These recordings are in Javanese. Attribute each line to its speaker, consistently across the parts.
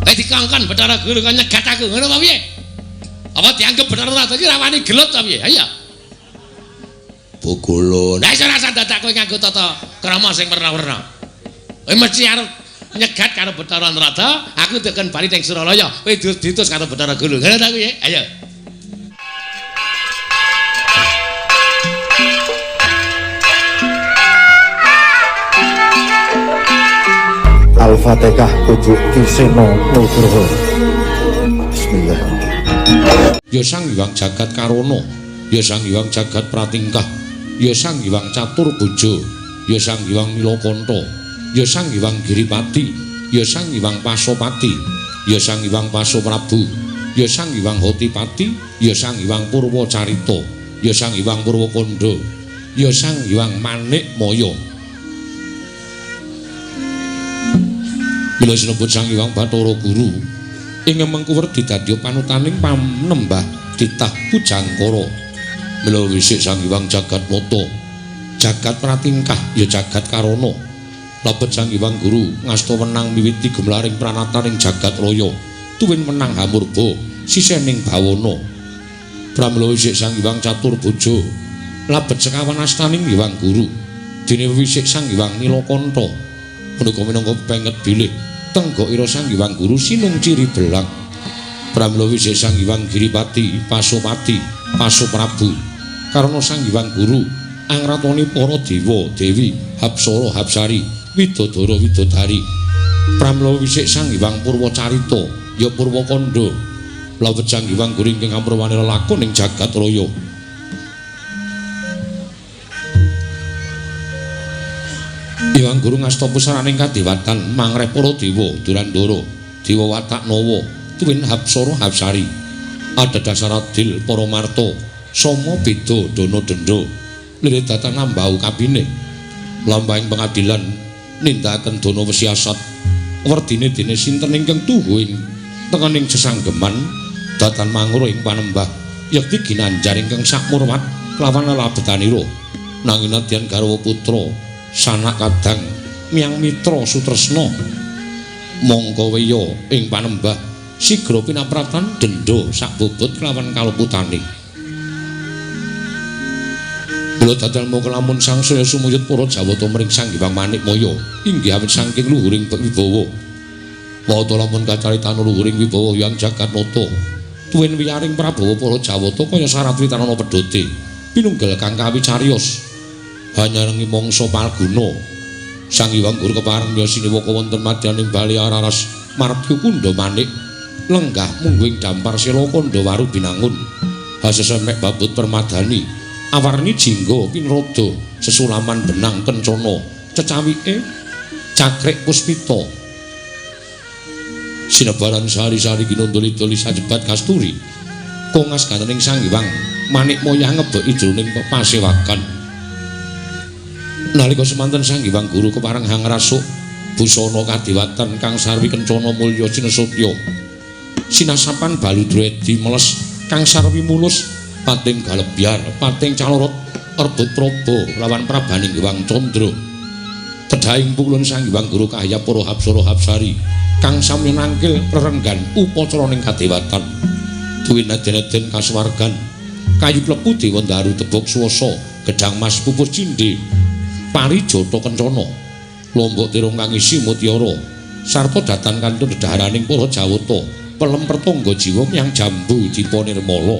Speaker 1: Kowe dikongkon Bathara Guru kok nyegat aku ngono apa piye? Apa dianggep Bathara Narada iki ra wani gelut ta piye? Ayo. Bugulun. Lah iso rasa dadak kowe nganggo tata krama sing werna-werna. Kowe mesti arep nyegat karo Bathara Narada, aku deken bali ning Suralaya. Kowe diutus karo Bathara Guru. Ngono ta kuwi? Ayo.
Speaker 2: Al-Fatihah Pujuk Kiseno Nugroho. Bismillahirrahmanirrahim.
Speaker 3: Ya Sang Hyang Jagat Karana, ya Sang Hyang Jagat Pratingkah, ya Sang Hyang Catur Bojo, ya Sang Hyang Nilakanta, ya Sang Hyang Giripati, ya Sang Hyang Pasopati, ya Sang Hyang Pasoprabu, ya Sang Hyang Hotipati, ya Sang Hyang Purwacarita, ya Sang Hyang Purwakanda, ya Sang Hyang Manikmaya. Mila sinebut Sang Hyang Bathara Guru ing mengku werdi dadi panutaning panembah titah pujangkara. Mila wisik Sang Hyang Jagat Nata, jagat pratingkah ya jagat karana. Lebet Sang Hyang Guru ngasta wenang miwiti gemlaring pranataning jagat raya, tuwin wenang hamurba sisening bawana. Pramila wisik Sang Hyang Catur Bojo lebet sekawan astaning Hyang Guru. Dene wisik Sang Hyang Nilakanta punika minangka penget bilih tenggokira Sang Hyang Guru sinung ciri belang. Pramila wisik Sang Hyang Giripati, Pasopati, Pasoprabu karana Sang Hyang Guru angratoni para dewa, dewi, hapsara, hapsari, widodara, widodari. Pramila wisik Sang Hyang Purwacarita ya Purwakanda. Lawet Sang Hyang Guru ingkang amurwani lelakon ing jagat raya. Hyang Guru ngasta pusaraning kadewatan mangreh para dewa Durandara, dewa watak nawa, tuwin hapsara hapsari. Adhedhasar adil para marta, sama beda dana denda. Lirik datan nambau kabine. Lampahing pengadilan nindakaken dana wesiasat. Werdine dene sinten ingkang tuhu ing tengening sesanggeman datan mangura ing panembah yekti ginanjar ingkang sakmurwat kelawan lelabetanira. Nanging nadyan garwa putra sanak kadang miyang mitra sutresna mongko weya ing panembah sigra pinapratan denda sakbobot kelawan kaluputane. Mula dadal mongko lamun sangsaya sumuyut para Jawata mring Sang Hyang Manikmaya inggih awit saking luhuring wibawa. Wata lamun kacaritan luhuring wibawa Hyang Jagatnata tuwin wiyaring prabawa para Jawata kaya sarat witanana pedhote pinunggal kang kawicariyos hanyarengi mangsa palguna. Sang Hyang Guru kepareng miyos siniwaka wonten madyaning bali araras margi kundha manik lenggah mungguing dampar sela kandha waru binangun hasesemek babut permadani awarni jingga pinrada sesulaman benang kencana cecawike cakrik puspita sinebaran sari-sari ginondoli-doli sajebat kasturi kongas gantening Sang Hyang Manikmaya ngebeki jroning pasewakan. Nalika semanten Sang Hyang Guru kepareng hangrasuk busana kadewatan kang sarwi kencana mulya sinesutya sinasapan baludra edi meles kang sarwi mulus pating galebyar pating calorot rebut praba lawan prabaning Hyang Candra. Tedhahing pukulun Sang Hyang Guru kahya para hapsara hapsari kang samya nangkil rerenggan upacaraning kadewatan. Tuwin aden-aden kasuwargan kayu klepu dewa ndaru tebok swasa gedhang mas pupus cindhe parijata kencana lombok tirung kang isi mutiara sarta datan kantun dedhaharaning para Jawata pelem pertangga jiwa miyang jambu dipa nirmala.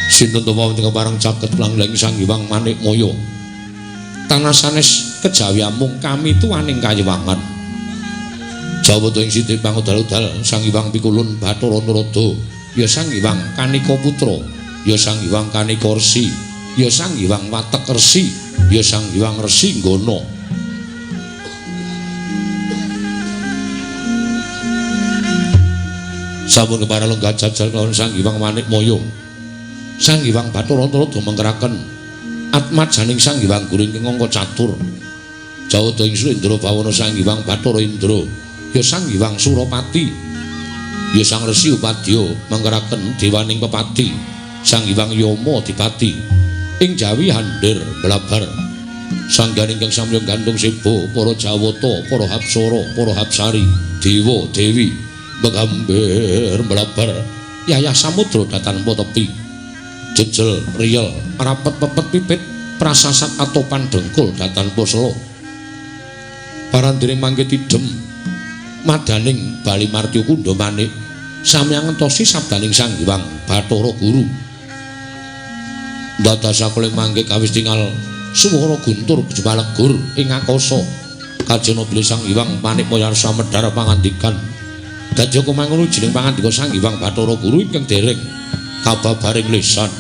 Speaker 3: Sinten to wonten kepareng caket langleng Sang Hyang Manikmaya tanah sanes kejawi amung kami tuaning kayewangan. Jawata ing sithik pangudal-udal Sang Hyang Pikulun Bathara Narada ya Sang Hyang Kanika Putra ya Sang Hyang Kanika Resi ya Sang Hyang Watek Resi ya Sang Hyang Resi Nggana. Sampun kepareng lenggah jajal kelawan Sang Hyang Manikmaya. Sang Hyang Bathara Narada mengkeraken atmajaning Sang Hyang Guru ingkang angka catur. Jawata ing Surendra bawana Sang Hyang Bathara Indra ya Sang Hyang Surapati ya Sang Resi Upadya mengkeraken dewaning pepati Sang Hyang Yama Dipati ing Jawi handir blabar. Sanggan ingkang samya gantung seba para Jawata, para Hapsara, para Hapsari, dewa dewi megambir mlabar yayah samudra datanpa tepi. Jejel riyel rapet pepet pipit prasasat atopan dengkul datanpa sela. Parandiring mangke tidhem madaning Bali Martya Kundha Manik samya ngentosi sabdaning Sang Hyang Bathara Guru. Dados mangke kawis tingal suwara guntur jumalegur ing akasa. Kajena bilih Sang Hyang Manikmaya arsa medhar pangandikan. Dadi kumangun jeneng pangandika Sang Hyang Bathara Guru ingkang dereng kababaring lisan.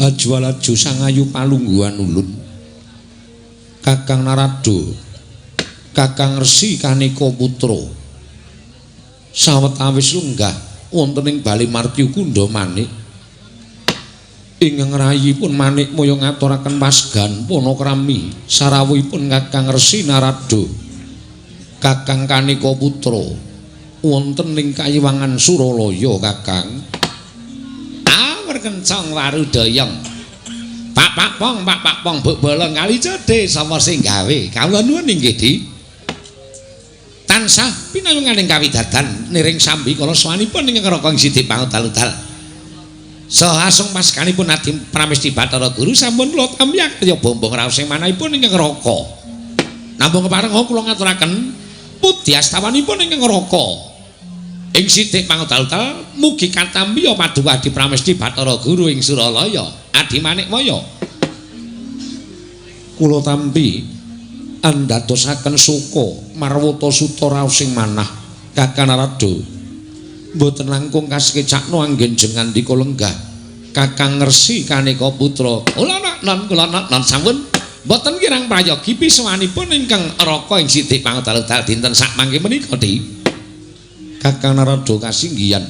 Speaker 3: Ajwalaju sangayu palungguhan ulun Kakang Narada, Kakang Resi Kaneka Putra sawetawis lenggah wonten ing Bali Martya Kundha Manik. Ingkang rayipun Manikmaya ngaturaken pasgan panakrami sarawuhipun Kakang Resi Narada, Kakang Kaneka Putra wonten ing Kayiwangan Suralaya. Kakang
Speaker 1: kencang warudayang. Pak pak pong pak pak pong buk bolong kali jode sapa sing gawe. Kawula nuwun inggih Di. Tansah pinayunganing kawidadan niring sambi kala swanipun ingkang raka ing sithik pangudal-udal. Saha asung paskanipun Adi Pramesti Bathara Guru sampun kula tampi kaya bombong raos ing manahipun ingkang raka. Namung kepareng kula ngaturaken pudhi astawanipun ingkang raka. Ing sithik pangudal-udal mugi katampi paduka Adi Pramesti Bathara Guru ing Suralaya Adi Manikmaya.
Speaker 3: Kula tampi andadosaken suka marwata suta raos ing manah Kakang Narada. Mboten langkung kasekecakno anggen jenengan ndika lenggah Kakang Resi Kaneka Putra.
Speaker 1: Kula non kula non sampun mboten kirang prayogi pisuwanipun ingkang raka ing sithik pangudal-udal dinten sakmangke menika Di.
Speaker 3: Kakang Narada kasinggihan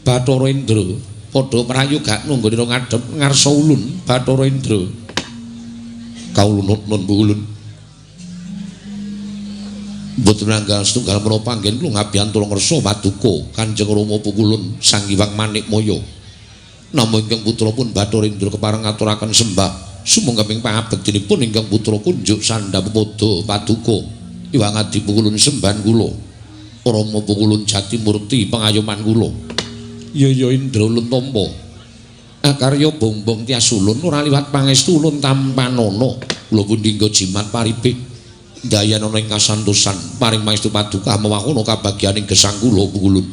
Speaker 3: Bathara Indra padha prayogakno nggone ngadhep ngarsa ulun Bathara Indra. Kawula nun ulun. Mboten nanggal setunggal menapa anggen kula ngabiyantara ngersa paduka Kanjeng Rama pukulun Sang Hyang Manikmaya. Namung ingkang putra pun Bathara Indra kepareng ngaturaken sembah sumangga ing pangabektinipun ingkang putra kunjuk sandhap padha paduka Hyang Adi pukulun sembahan kula. Rama pukulun Jatimurti pengayoman kula. Ya ya Indra ulun tampa. Akarya bongbong tias ulun ora liwat pangestu ulun tampanana. Kula pundi nggo jimat paripih dayanana ing kasantosan paring pangestu paduka mewakana kabagyaning gesang kula pukulun.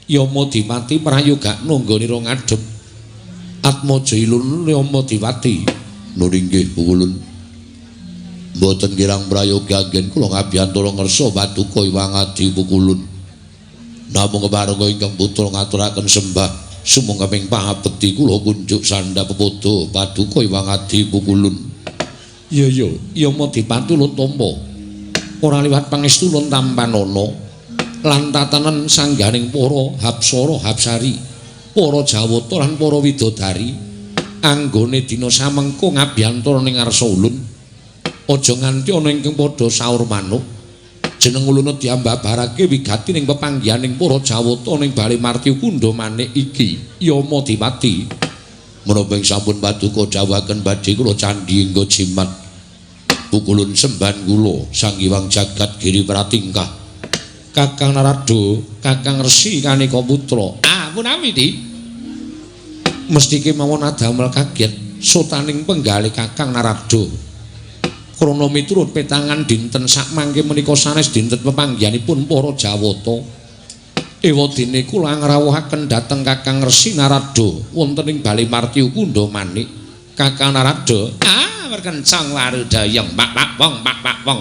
Speaker 3: Yama Dipati prayogakno nggonira ngadhep Atmaja ilun Yama Dipati. Nur inggih pukulun. Mboten kirang prayogi anggen kula ngabiyantara ngersa paduka Hyang Adi pukulun. Namung kepareng ingkang putra ngaturaken sembah sumangga ing pangabekti kula kunjuk sandhap pepadha paduka Hyang Adi pukulun. Ya ya Yama Dipati ulun tampa. Ora liwat pangestu ulun tampanana lan tatanan sangganing para Hapsara Hapsari, para Jawata lan para widodari anggone dina samengko ngabiyantara ning ngarsa ulun. Aja nganti ana ingkang padha saur manuk. Jeneng ulun diambabarake wigati ning pepanggihaning para Jawata ning Bali Martya Kundha Manik iki Yama Dipati. Menapa ing sampun paduka dawuhaken badhe kula candhi engga jimat. Pukulun sembahan kula Sang Hyang Jagat Giri Pratingkah. Kakang Narada, Kakang Resi Kaneka Putra.
Speaker 1: Ah, punawi Di.
Speaker 3: Mesti kemawon adamel kaget sotaning penggalih Kakang Narada. Krana miturut petangan dinten sakmangke menika sanes dinten pepanggihanipun para Jawata. Ewadene kula ngrawuhaken dhateng Kakang Resi Narada wonten ing Bali Martya Kundha Manik. Kakang Narada,
Speaker 1: ah werkencang warudayang pak pak pong pak pak pong.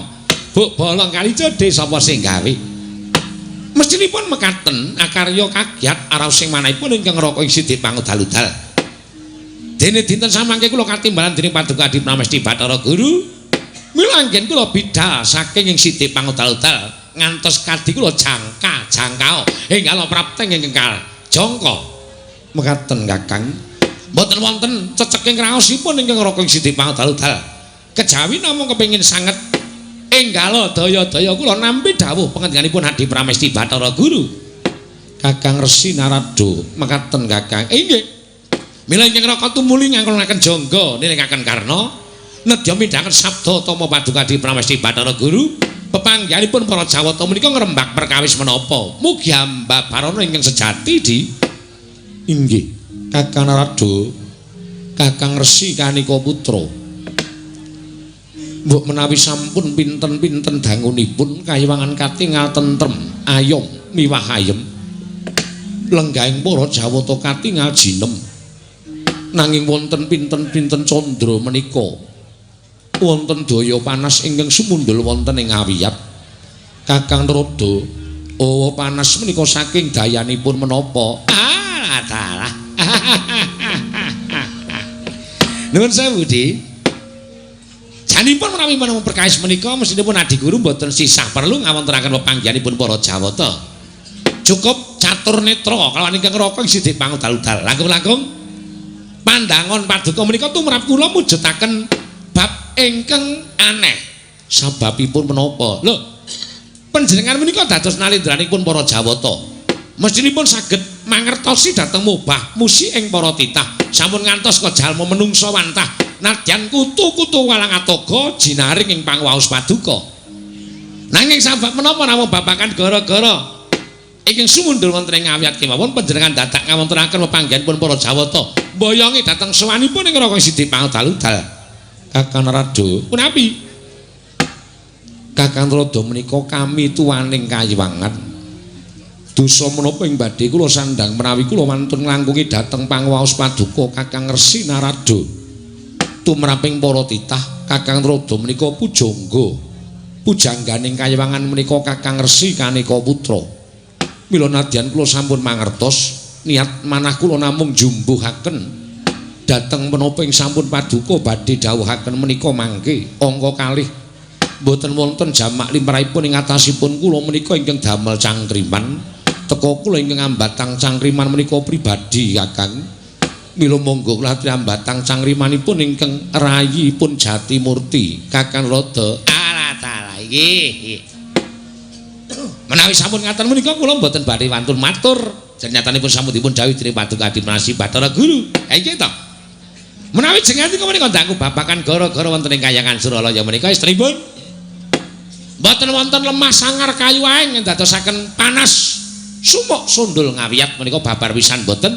Speaker 1: Buk bolong kali jode sapa sing gawe. Mestinipun mekaten akarya kagiat araos sing manahipun ingkang raka ing sithik pangudal-udal. Dene dinten samangke kula katimbalan dening Paduka Adi Pramesti Bathara Guru. Mila anggen kula bidal saking ing sithik pangudal-udal ngantos kadi kula jangka jangkao enggal prapteng ingkang jangka.
Speaker 3: Mekaten Kakang.
Speaker 1: Mboten wonten ceceking raosipun ingkang Raka ing Sidi Pangdaludal. Kejawi namung kepengin sanget enggala daya-daya kula nampi dawuh pangendikaipun Adi Pramesti Bathara Guru. Kakang Resi Narada mekaten Kakang. Inggih. Mila ingkang Raka tumuli ngangkonaken jangga nilingaken karna nedya midhanget sabda tama paduka Adi Pramesti Bathara Guru. Pepanggihanipun para Jawata menika ngrembak perkawis menapa? Mugi ambabarana ingkang sejati di. Inggih. Kakang Narada, Kakang Resi Kanika Putra. Mbok menawi sampun pinten-pinten dangunipun kayiwangan katingal tentrem, ayom miwah ayem. Lenggahing para Jawata katingal jinem. Nanging wonten pinten-pinten candra menika wonten daya panas ingkang sumundhul wonten ing awiyat. Kakang Narada, awa panas menika saking dayanipun menapa? Ah, dalah. Nuwun sewu, Di. Janipun menawi menapa perkawis menika mestinipun Adi Guru mboten sisah perlu ngawontenaken pepanggihanipun para Jawata. Cukup catur netra kalawan ingkang Raka ing Sidi Pangudal-udal. Langkung-langkung pandangon paduka menika tumrap kula mujudaken bab ingkang aneh. Sababipun menapa? Lho, panjenengan menika dados nalendranipun para Jawata. Mestinipun saged mangertosi dhateng mubah musi ing para titah. Sampun ngantos kajalma menungsa wantah nadyan kutu-kutu walang atoga jinaring ing pangwaos paduka. Nanging sabab menapa namung babagan gara-gara ingkang sumundhul wonten ing awiyat kemawon panjenengan dadak ngawontenaken pepanggihanipun para Jawata mboyongi dhateng sowanipun ing Raka Sidi Pangdaludal. Kakang Narada, punapi? Kakang Narada menika kami tuwaning kayiwangan. Dosa menapa ing badhe kula sandhang menawi kula wantun nglangkungi dhateng pangwaos paduka Kakang Resi Narada. Tumraping para titah Kakang Narada menika pujangga. Pujangganing kayiwangan menika Kakang Resi Kanika Putra. Mila nadyan kula sampun mangertos niat manah kula namung jumbuhaken dhateng menapa ing sampun paduka badhe dawuhaken menika mangke angka kalih mboten wonten jamak limrahipun ing atasipun kula menika ingkang damel cangkriman. Teka kula ingkang ambatang cangkriman menika pribadi Kakang. Mila monggo kula aturi ambatang cangkrimanipun ingkang rayipun Jatimurti Kakang Rada. Alah dalah inggih. Menawi sampun ngaten menika kula mboten badhe wantun matur. Nyatanipun sampun dipun dawuhi dening Paduka Adi Pramesti Bathara Guru. Ha inggih to. Menawi jenengan menika dangu babakan gara-gara wonten ing kayangan Suralaya menika estripun mboten wonten lemah sangar kayu aeng ndadosaken panas sumuk sundul ngawiyat menika babar pisan mboten.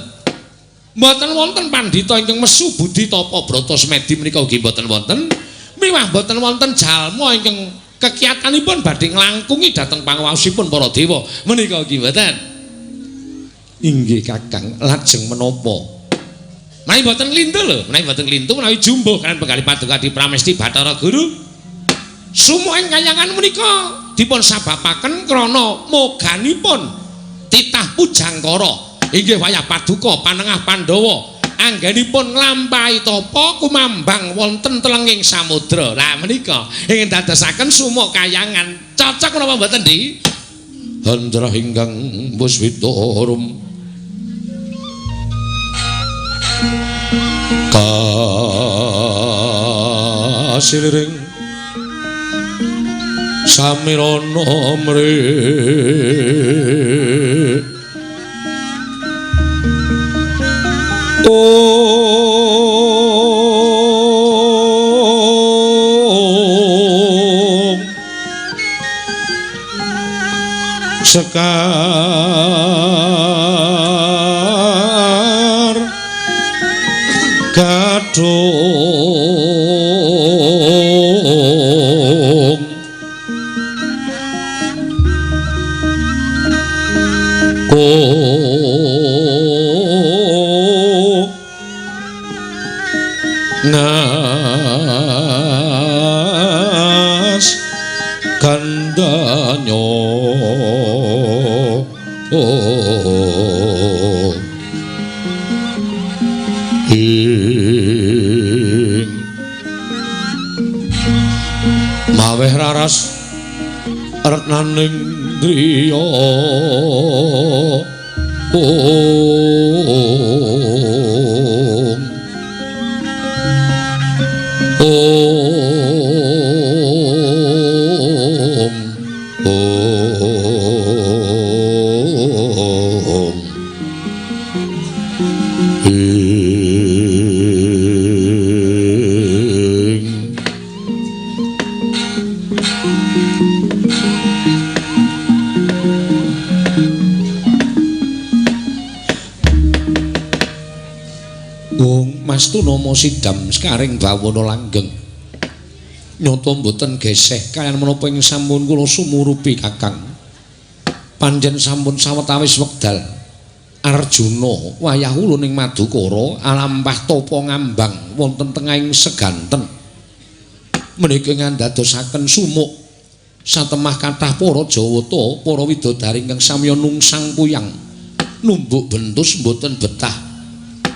Speaker 1: Mboten wonten pandhita ingkang mesu budi tapa brata semedi menika ugi mboten wonten. Miwah mboten wonten jalma ingkang kekiyatanipun badhe nglangkungi dhateng pangwaosipun para dewa menika ugi mboten. Inggih Kakang, lajeng menapa? Menawi mboten lintu lho, menawi mboten lintu menawi jumbuh kaliyan penggalih Paduka Adi Pramesti Bathara Guru. Sumuk ing kayangan menika dipun sababaken krana moganipun titah Pujangkara inggih wayah paduka panengah Pandhawa anggenipun nglampahi tapa kumambang wonten telenging samudra. Lah menika ingkang dadosaken sumuk kayangan. Cocok menapa mboten, Di?
Speaker 3: Handra ingkang buswita rum kasiliring samirana mre om sekar gadhung ko nas kandanyo ing maweh raras retnaning driya om. Om Om Ing. Wong Mas Tunama sidam sekaring bawana langgeng. Nyata mboten geseh kaliyan menapa ing sampun kula sumurupi Kakang. Pancen sampun sawetawis wekdal Arjuna wayah ulun ing Madukara alampah tapa ngambang wonten tengahing seganten. Menika ngandadosaken sumuk satemah kathah para Jawata, para widodari ingkang samiya nungsang puyang numbuk bentus mboten betah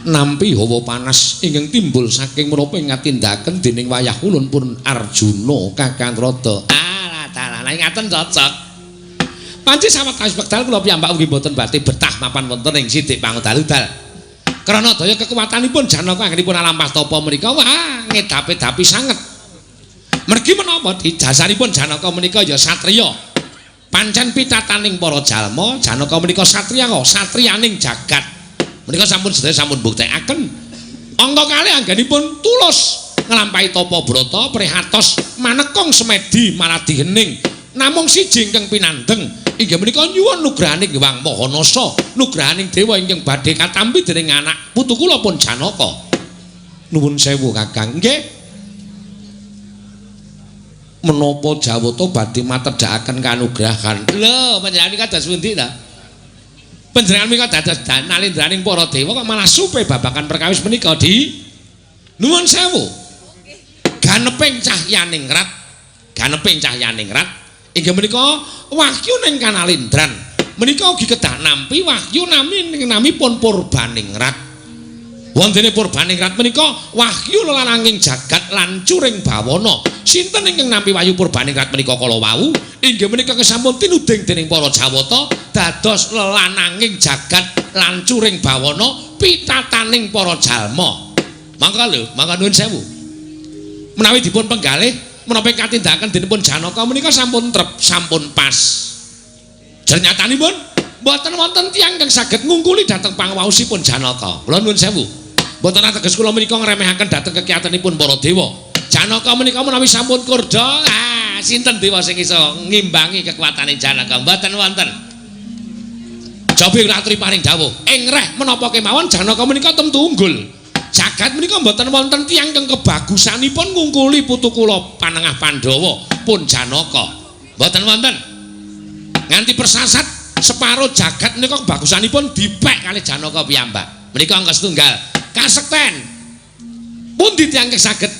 Speaker 3: nampi hawa panas ingkang timbul saking menapa ing katindaken dening wayah ulun pun Arjuna Kakang Rada. Alah dalah ngaten cocok. Panci sawetawis wekdal kula piyambak ugi mboten badhe betah mapan wonten ing Sidik Pangudal-udal. Krana daya kekuatanipun Janaka anggenipun alampah tapa menika wah ngedapi-dapi sanget. Mergi menapa didasaripun Janaka menika ya satriya. Pancen pitataning para jalma, Janaka menika satriya kok, satriyaning jagat. Menika sampun sedaya sampun buktekaken. Angka kalih anggenipun tulus nglampahi tapa brata prihatos manekung semedi maladi hening. Namung siji ingkang pinandeng inggih menika nyuwun nugrahaning Hyang Maha Nasa, nugrahaning dewa ingkang badhe katampi dening anak putu kula pun Janaka. Nuwun sewu Kakang. Nggih. Menapa Jawata badhe matedhakaken kanugrahan? Lho, panjenengan menika dados pundi ta? Panjenengan menika dados nalendraning para dewa kok malah supe babagan perkawis menika di nuwun sewu. Ganeping cahyaningrat, ganeping cahyaningrat inggih menika wahyu ning kanalendran. Menika ugi kedah nampi wahyu nami namipun Purbaningrat. Wontene Purbaningrat menika wahyu lelananging jagat lan curing bawana. Sinten ingkang nampi wahyu Purbaningrat menika kala wau? Inggih menika kesampun tinuding dening para Jawata dados lelananging jagat lan curing bawana pitataning para jalma. Mangka lho, mangka nuwun sewu. Menawi dipun penggalih menapa katindakan denipun Janaka menika sampun trep, sampun pas. Jernyatanipun mboten wonten tiyang ingkang saged ngungkuli dhateng pangwaosipun Janaka. Kula nuwun sewu. Mboten ateges kula menika ngremehaken dhateng kekiyatanipun para dewa. Janaka menika menawi sampun kurda, ah sinten dewa sing iso ngimbangi kekuatane Janaka? Mboten wonten. Jabi ratri paring dawuh, ing reh menapa kemawon Janaka menika temtu unggul. Jagat menika mboten wonten tiyang ingkang kebagusanipun ngungkuli putu kula panengah Pandhawa pun Janaka. Mboten wonten. Nganti persasat separo jagat menika kebagusanipun dipek kalih Janaka piyambak. Menika angka setunggal. Kasekten. Pundi tiyang ingkang saged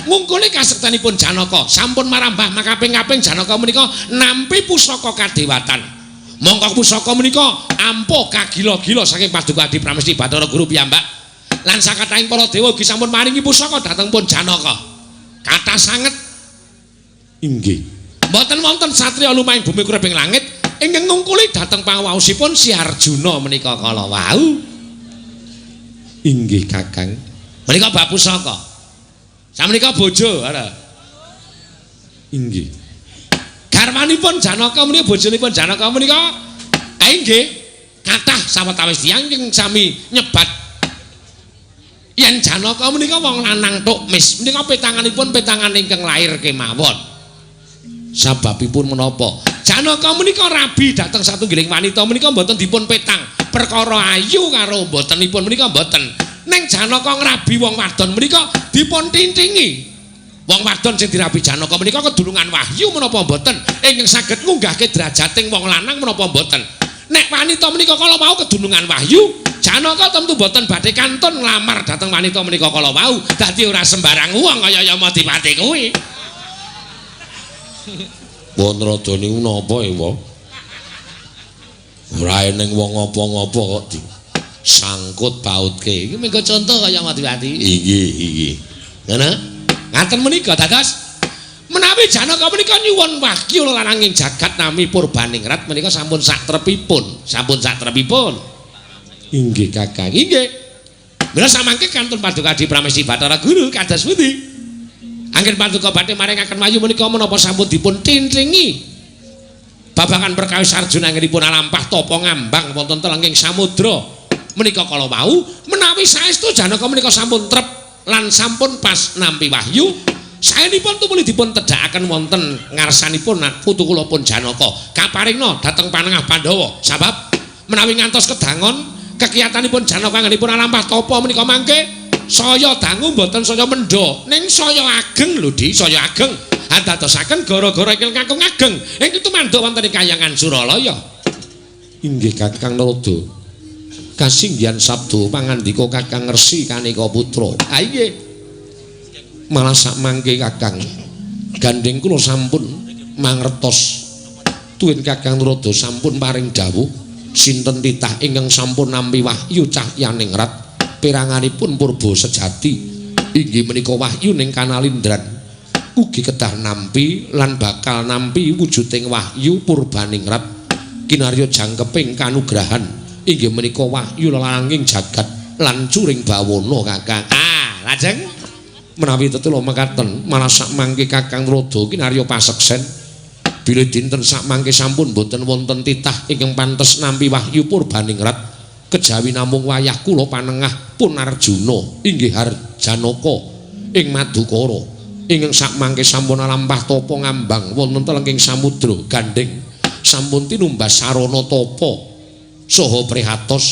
Speaker 3: ngungkuli kasektenipun Janaka? Sampun marambah makaping-kaping Janaka menika nampi pusaka kadewatan. Mongko pusaka menika ampuh kagila-gila saking Paduka Adi Pramesti Bathara Guru piyambak. Lan sakathahing para dewa ugi sampun maringi pusaka dhateng pun Janaka. Kathah sanget. Inggih. Mboten wonten satriya lumahing bumi kureping langit ingkang ngungkuli dhateng pangwaosipun Si Arjuna menika kala wau. Inggih Kakang. Menika bab pusaka. Samenika bojo, ora. Inggih. Garwanipun Janaka menika bojonipun Janaka menika inggih kathah sawetawis tiyang ingkang sami nyebat yen Janaka menika wong lanang tok mis menika petanganipun petangan ingkang lair kemawon. Sababipun menapa? Janaka menika rabi dhateng satunggiling wanita menika mboten dipun petang perkara ayu karo mbotenipun menika mboten. Ning Janaka ngrabi wong wadon menika dipun tintingi. Wong wadon sing dirabi Janaka menika kedulungan wahyu menapa mboten ingkang saged ngunggahke derajating wong lanang menapa mboten. Nek wanita menika kala wau kedulungan wahyu, Janaka tentu boten badhe kantun nglamar dhateng wanita menika kala wau, dadi ora sembarang wong kaya Yamadipati kuwi. Wonrada niku napa ya, Pak? Ora eneng wong apa-apa kok disangkut pautke. Iki mengko contoh kaya Yamadipati. Inggih, inggih. Ngono? Ngaten menika dados menawi Janaka menika nyuwun wahyu lananging jagat nami Purbaningrat menika sampun satrepipun, sampun satrepipun. Inggih Kakang, inggih. Mila samangke kantun Paduka Adi Pramesti Bathara Guru kados pundi?
Speaker 1: Anggen paduka badhe maringaken wahyu menika menapa sampun dipun tintingi babagan perkawis Arjuna anggenipun alampah tapa ngambang wonten telenging samudra menika kala wau menawi saestu Janaka menika sampun trep lan sampun pas nampi wahyu saenipun tumuli dipun tedhakaken wonten ngarsanipun putu kula pun Janaka kaparingna dhateng panengah Pandhawa sabab menawi ngantos kedangon kekiyatanipun Janaka anggenipun alampah tapa menika mangke saya dangu mboten saya mendha ning saya ageng lho Di saya ageng andadosaken gara-gara ingkang kakung ageng ing tumanduk wonten ing kayangan Suralaya. Inggih Kakang Narada kasinggihan sabda pangandika Kakang Resi Kaneka Putra. Ha inggih malah sakmangke Kakang gandheng kula sampun mangertos tuwin Kakang Narada sampun paring dawuh sinten titah ingkang sampun nampi wahyu cahyaningrat peranganipun purba sejati inggih menika wahyu ning kanalindran ugi kedah nampi lan bakal nampi wujuding wahyu purbaningrat kinarya jangkeping kanugrahan inggih menika wahyu lalanging jagat lan curing bawana Kakang. Ah lajeng menawi tetula mekaten malah sakmangke Kakang Narada kinarya paseksen bilih dinten sakmangke sampun boten wonten titah ingkang pantes nampi wahyu purbaningrat kejawi namung wayah kula panengah pun Arjuna inggih Harjanaka ing Madukara ingkang sakmangke sampun alampah tapa ngambang wonten telenging samudra gandheng sampun tinumbas sarana tapa saha prihatos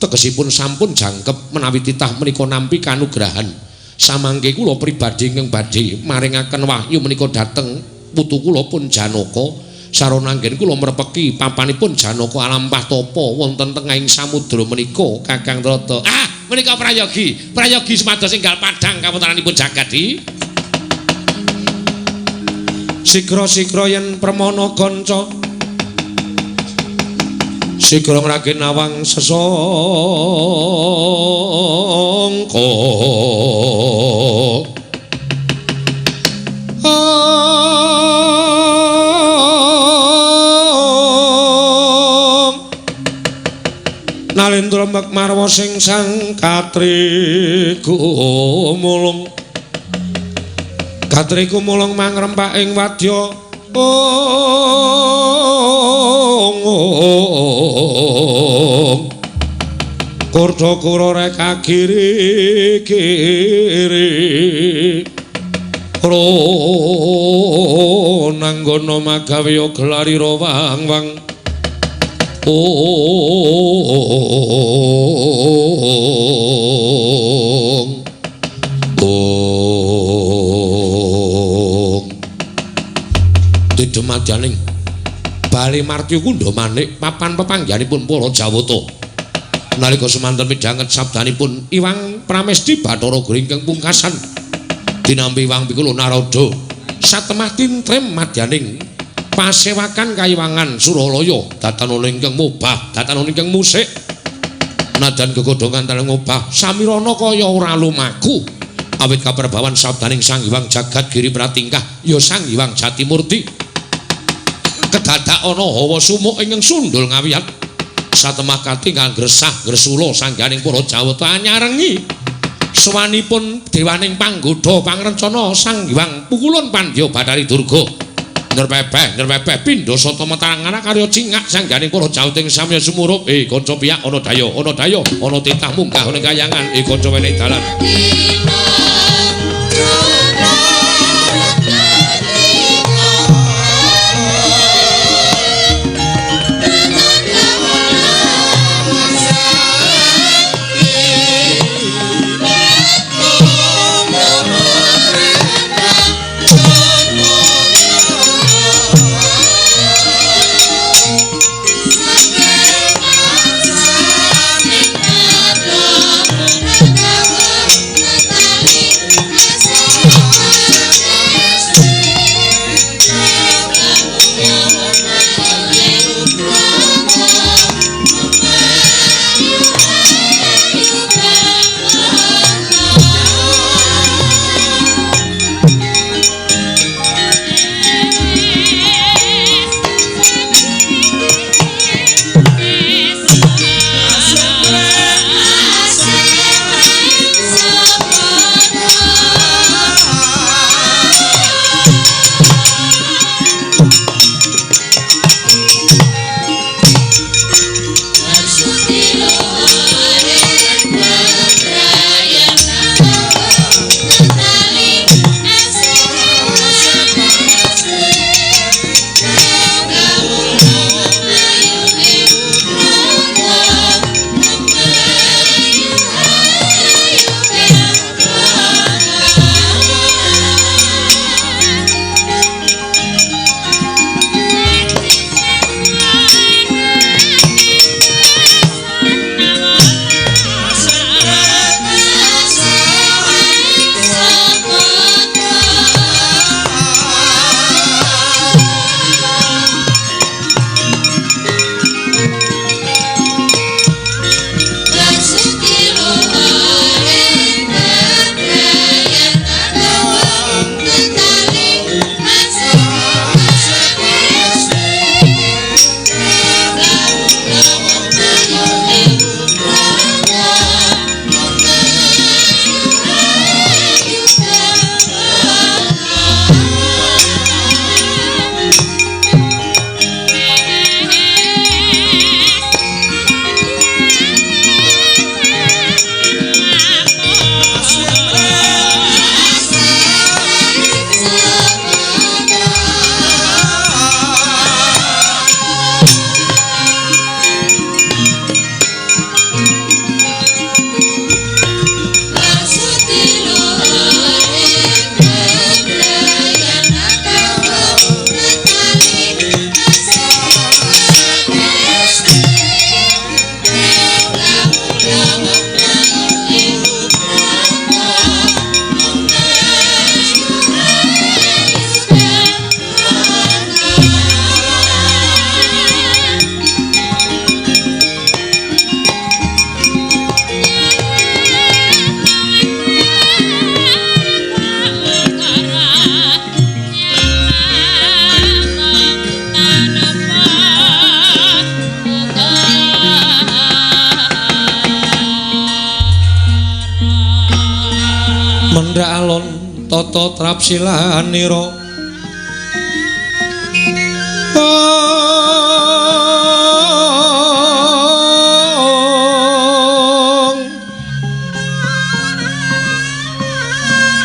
Speaker 1: tegesipun sampun jangkep menawi titah menika nampi kanugrahan samangke kula pribadi ingkang badhe maringaken wahyu menika dhateng putu kula pun Janaka sarana anggen kula mrepeki papanipun Janaka alampah tapa wonten tengahing samudra menika Kakang Narada. Ah menika prayogi prayogi sumados enggal padhang kawontenanipun jagat di sigra-sigra yen permana kanca sigra ngrage nawang sesangka Nalendra marwa sing sang katriku mulung katriku mulung mangrempak ing wadya ong kurda kura reka kiri kiri ro nanggono magawe gelarira wang wang ong ong didumadyaning Bali Martya Kundha Manik papan pepanggihanipun para Jawata nalika semanten midhanget sabdanipun Iwang Pramesti Bathara Guru ingkang pungkasan dinampi Iwang Pikula Narada satemah tintrem madyaning pasewakan kayiwangan Suralaya datanana ingkang mobah datanana ingkang musik nadan gegodhongan talang ngobah samirana kaya ora lumaku awit kaperbawan sabdaning Sang Hyang Jagat Giri Pratingkah ya Sang Hyang Jatimurti kedadak ana hawa sumuk ingkang sundul ngawiyat satemah katinggal gresah gresula sangganing para Jawata nyarengi sowanipun dewaning panggodha pangrencana Sang Hyang Pukulun Pandya Bathari Durga nrepepeh nrepepeh pindha sata metarang karya cingak sangganing para Jawata ing samya sumurup kanca piyak ana daya ana daya ana titah munggah ana kayangan kanca wenehi dalan.
Speaker 3: Tata trapsilanira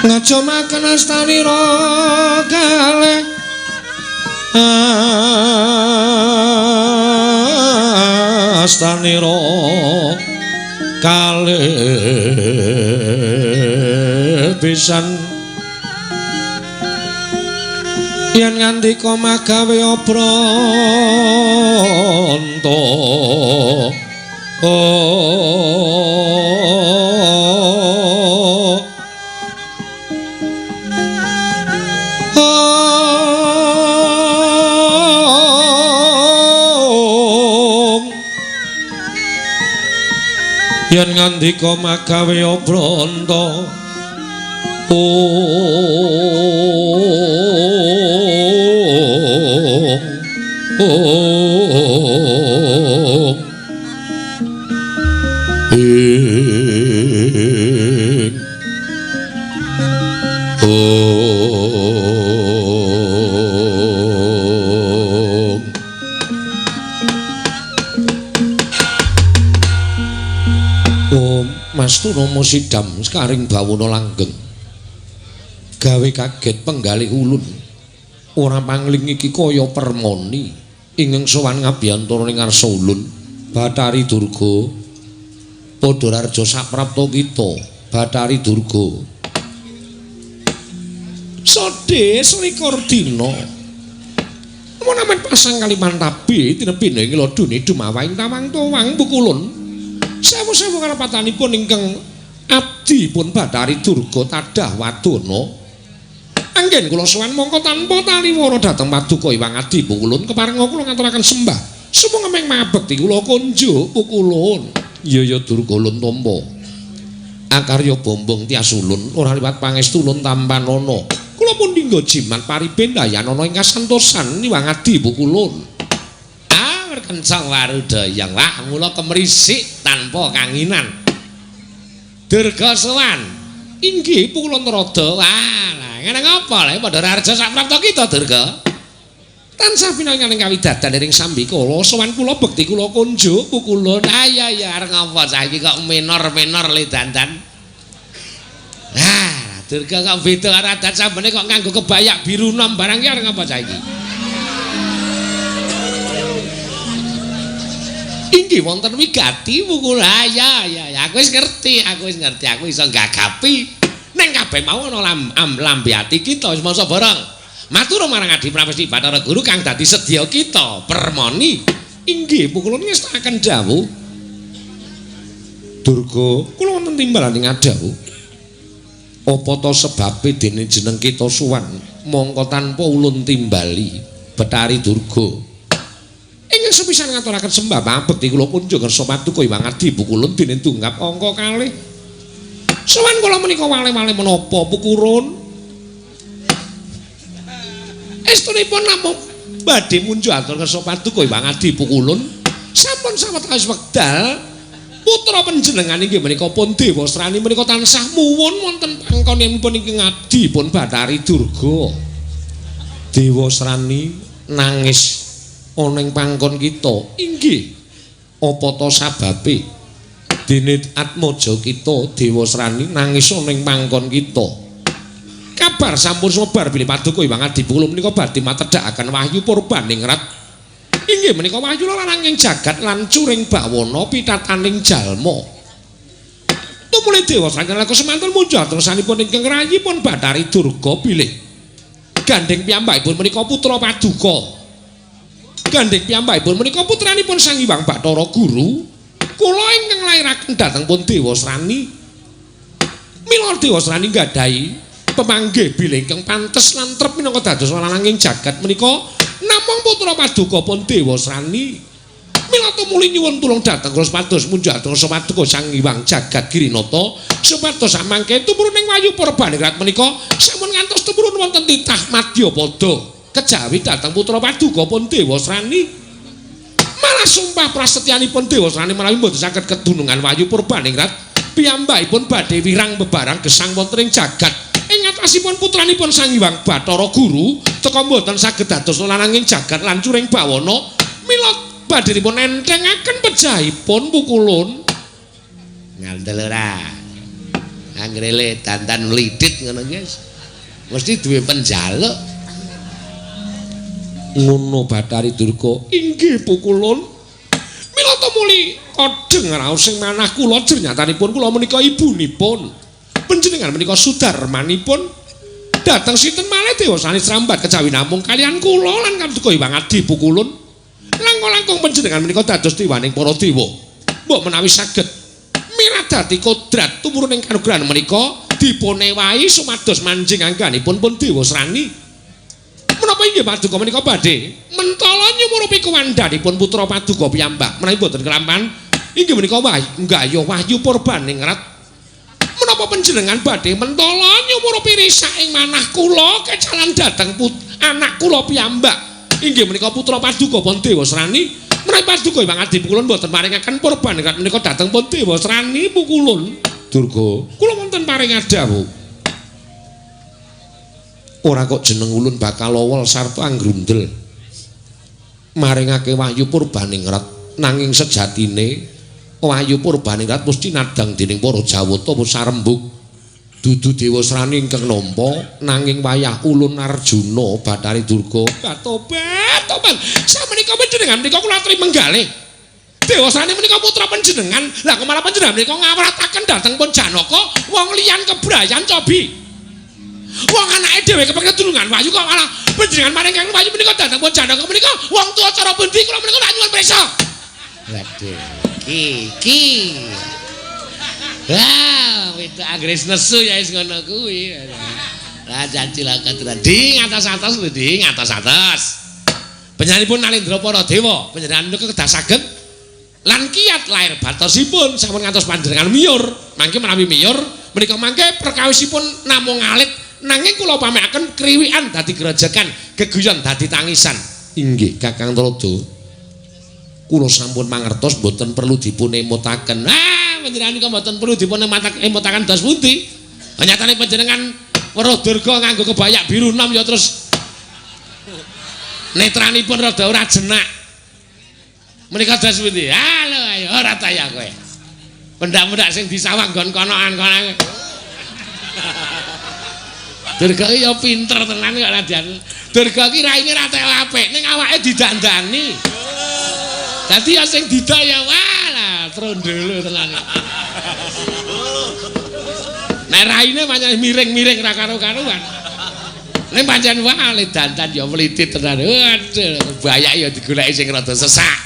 Speaker 3: ngajomaken astanira kalih astanira kalih pisan yen ngandika magawe obranta yen ngandika magawe obranta ong ing ong. Om Masturama sidam sekaring bawana langgeng gawe kaget penggalih ulun ora pangling iki kaya permoni ingkang sowan ngabiyantara ning ngarsa ulun Bathari Durga padha rarja saprapta kita Bathari Durga sodhe selikur dina menawi pasang kalimantabe tinebina ing ladune dumawaing tawang towang pukulun sewu-sewu karapatanipun ingkang abdi pun Bathari Durga tadah wadana anggen kula sowan mongko tanpa taliwara dhateng paduka Hyang Adi pukulun keparenga kula ngaturaken sembah sumangga meng mabekti kula kunjuk pukulun. Iya ya Durga ulun tampa akarya bombong tias ulun ora liwat pangestu ulun tampanana kula pun dinggo jimat paribendayanana ing kasantosan Hyang Adi pukulun. Ah kencang warudayang wah mula kemrisik tanpa kanginan Durga sowan inggih pukulun rada. Wah ngene ngapa lha padha rarja saprapta kita Durga tansah pinanganing kawidadan ing sambikala sowan kula bekti kula kunjuk pukulun. Ayo ya arep ngapa saiki kok menor-menor le dandan. Ah Durga kok beda karo adat sambene kok nganggo kebayak biru nom barang ki arep ngapa saiki. Inggih wonten wigati pukul. Ya ya aku wis ngerti, aku wis ngerti, aku iso gagapi. Neng kabeh mau ana lambe ati kita wis masa bareng. Matur marang Adi Pramesti Bathara Guru kang dadi sedya kita permoni. Inggih pukulun ngestakaken dawuh. Durga, kula wonten timbalan ing adawuh. Apa ta sebabe dene jeneng kita suwan mongko tanpa ulun timbali Bathari Durga. Ingkang sepisan ngaturaken sembah pabekti kula kunjung ngersa paduka Hyang Adi pukulun dene tunggap angka kalih. Sowan kula menika wale-wale menapa pukurun? Estunipun namung badhe munjuk atur ngersa paduka Hyang Adi pukulun sampun sawetawis wekdal putra panjenengan inggih menika pun Dewasrani menika tansah muwun wonten pangkonipun ingkang adi pun Bathari Durga. Dewasrani nangis ana ing pangkon kita. Inggih. Apa ta sababe dene atmaja kita Dewasrani nangis ana ing pangkon kita? Kabar sampun sumebar bilih paduka Hyang Adi Pukulun menika badhe matedhakaken wahyu purbaningrat. Inggih menika wahyu laranging jagat lan curing bawana pitataning jalma. Tumuli Dewasrani nalika semanten munjul tersanipun ingkang rayipun Bathari Durga bilih gandheng piyambakipun menika putra paduka. Gandheng piyambakipun menika putranipun Sang Hyang Bathara Guru kula ingkang nglairaken dhateng pun Dewasrani. Mila Dewasrani nggadahi pemanggih bilih ingkang pantes lan trep minangka dados lananging jagat menika namung putra paduka pun Dewasrani. Mila tumuli nyuwun tulung dhateng kula supados munjuk dhateng paduka Sang Hyang Jagat Girinata supados samangke tumurun ing wahyu purbaningrat menika sampun ngantos tumurun wonten titah madyapada kejawi dhateng putra paduka pun Dewasrani. Malah sumpah prasetyanipun Dewasrani menawi mboten saged kedunungan wahyu purbaningrat piyambakipun badhe wirang bebarang gesang wonten ing jagat
Speaker 1: Ing atasipun putranipun Sang Hyang Bathara Guru teka mboten saged dados lananging jagat lan curing bawana mila badhenipun enthengaken pejahipun pukulun. Ngandel ora? Angrele dandan mlidit ngono guys. Mesti duwe penjaluk. Ngono Bathari Durga. Inggih pukulun. Mila tumuli kodheng raos sing manah kula jernyatanipun kula menika ibunipun. Panjenengan menika sudarmanipun dhateng sinten malih dewa sanes rambat kejawi namung kalian kula lan kaduka Hyang Adi pukulun. Langkung-langkung panjenengan menika dados dewaning para dewa. Mbok menawi saged miradati kodrat tumurun ing kanugrahan menika dipunewahi sumados manjing angganipun pun Dewa Srani. Menapa inggih paduka menika badhe mentala nyumurupi kuwandhanipun putra paduka piyambak menawi boten kelampahan inggih menika nggayuh wahyu purbaningrat. Menapa panjenengan badhe mentala nyumurupi risak ing manah kula kecalan dhateng anak kula piyambak inggih menika putra paduka pun Dewa Srani. Menawi paduka Hyang Adi pukulun boten paringaken purbaningrat menika dhateng pun Dewa Srani pukulun. Durga, kula wonten paring dawuh. Ora kok jeneng ulun bakal lowol sarta anggrundel maringake wahyu purbaningrat nanging sejatine wahyu purbaningrat mesti nadang dening para Jawata sarembug dudu Dewa Srani ingkang nampa nanging wayah ulun Arjuna Bathari Durga. Tobat tobat samenika panjenengan menika kula aturi menggalih Dewa Srani menika putra panjenengan lha kok malah panjenengan menika ngawrataken dhateng pun Janaka wong liyan kebrayan cobi wong anake dhewe kepengin tulungan wahyu kok malah panjenengan maringaken wahyu menika dhateng pun Janaka menika wong tuwa cara pundi kula menika lak nyuwun prisa. Waduh iki wah wedok anggere nesu ya wis ngono kuwi. Lah janji cilaka tenan ding atas-atas lho ding atas-atas. Panjenenganipun Nalendra para dewa panjenengan menika kedah saged lan kiat lair batosipun sampun ngantos panjenengan miyur mangke menawi miyur menika mangke perkawisipun namung alit nanging kula pamekaken kriwikan dadi grojogan geguyon dadi tangisan. Inggih Kakang Trada kula sampun mangertos mboten perlu dipun emutaken. Ah panjenengan nika mboten perlu dipun emutaken dos pundi? Nyatane panjenengan weruh Durga nganggo kebayak biru nom ya terus netranipun rada ora jenak. Menika dos pundi? Halo ayo ora ta ya kowe. Pendak-pendak sing disawang nggon konoan kono. Durga ki ya pinter tenan kok Raden. Durga ki raine ra tek apik ning awake didandani. Dadi ya sing didol ya wah trondolo tenan. Nek raine pancen miring-miring ra karo-karuan. Ning pancen wah le dandan ya mlitit tenan. Waduh, kebayak ya digoleki sing rada sesak.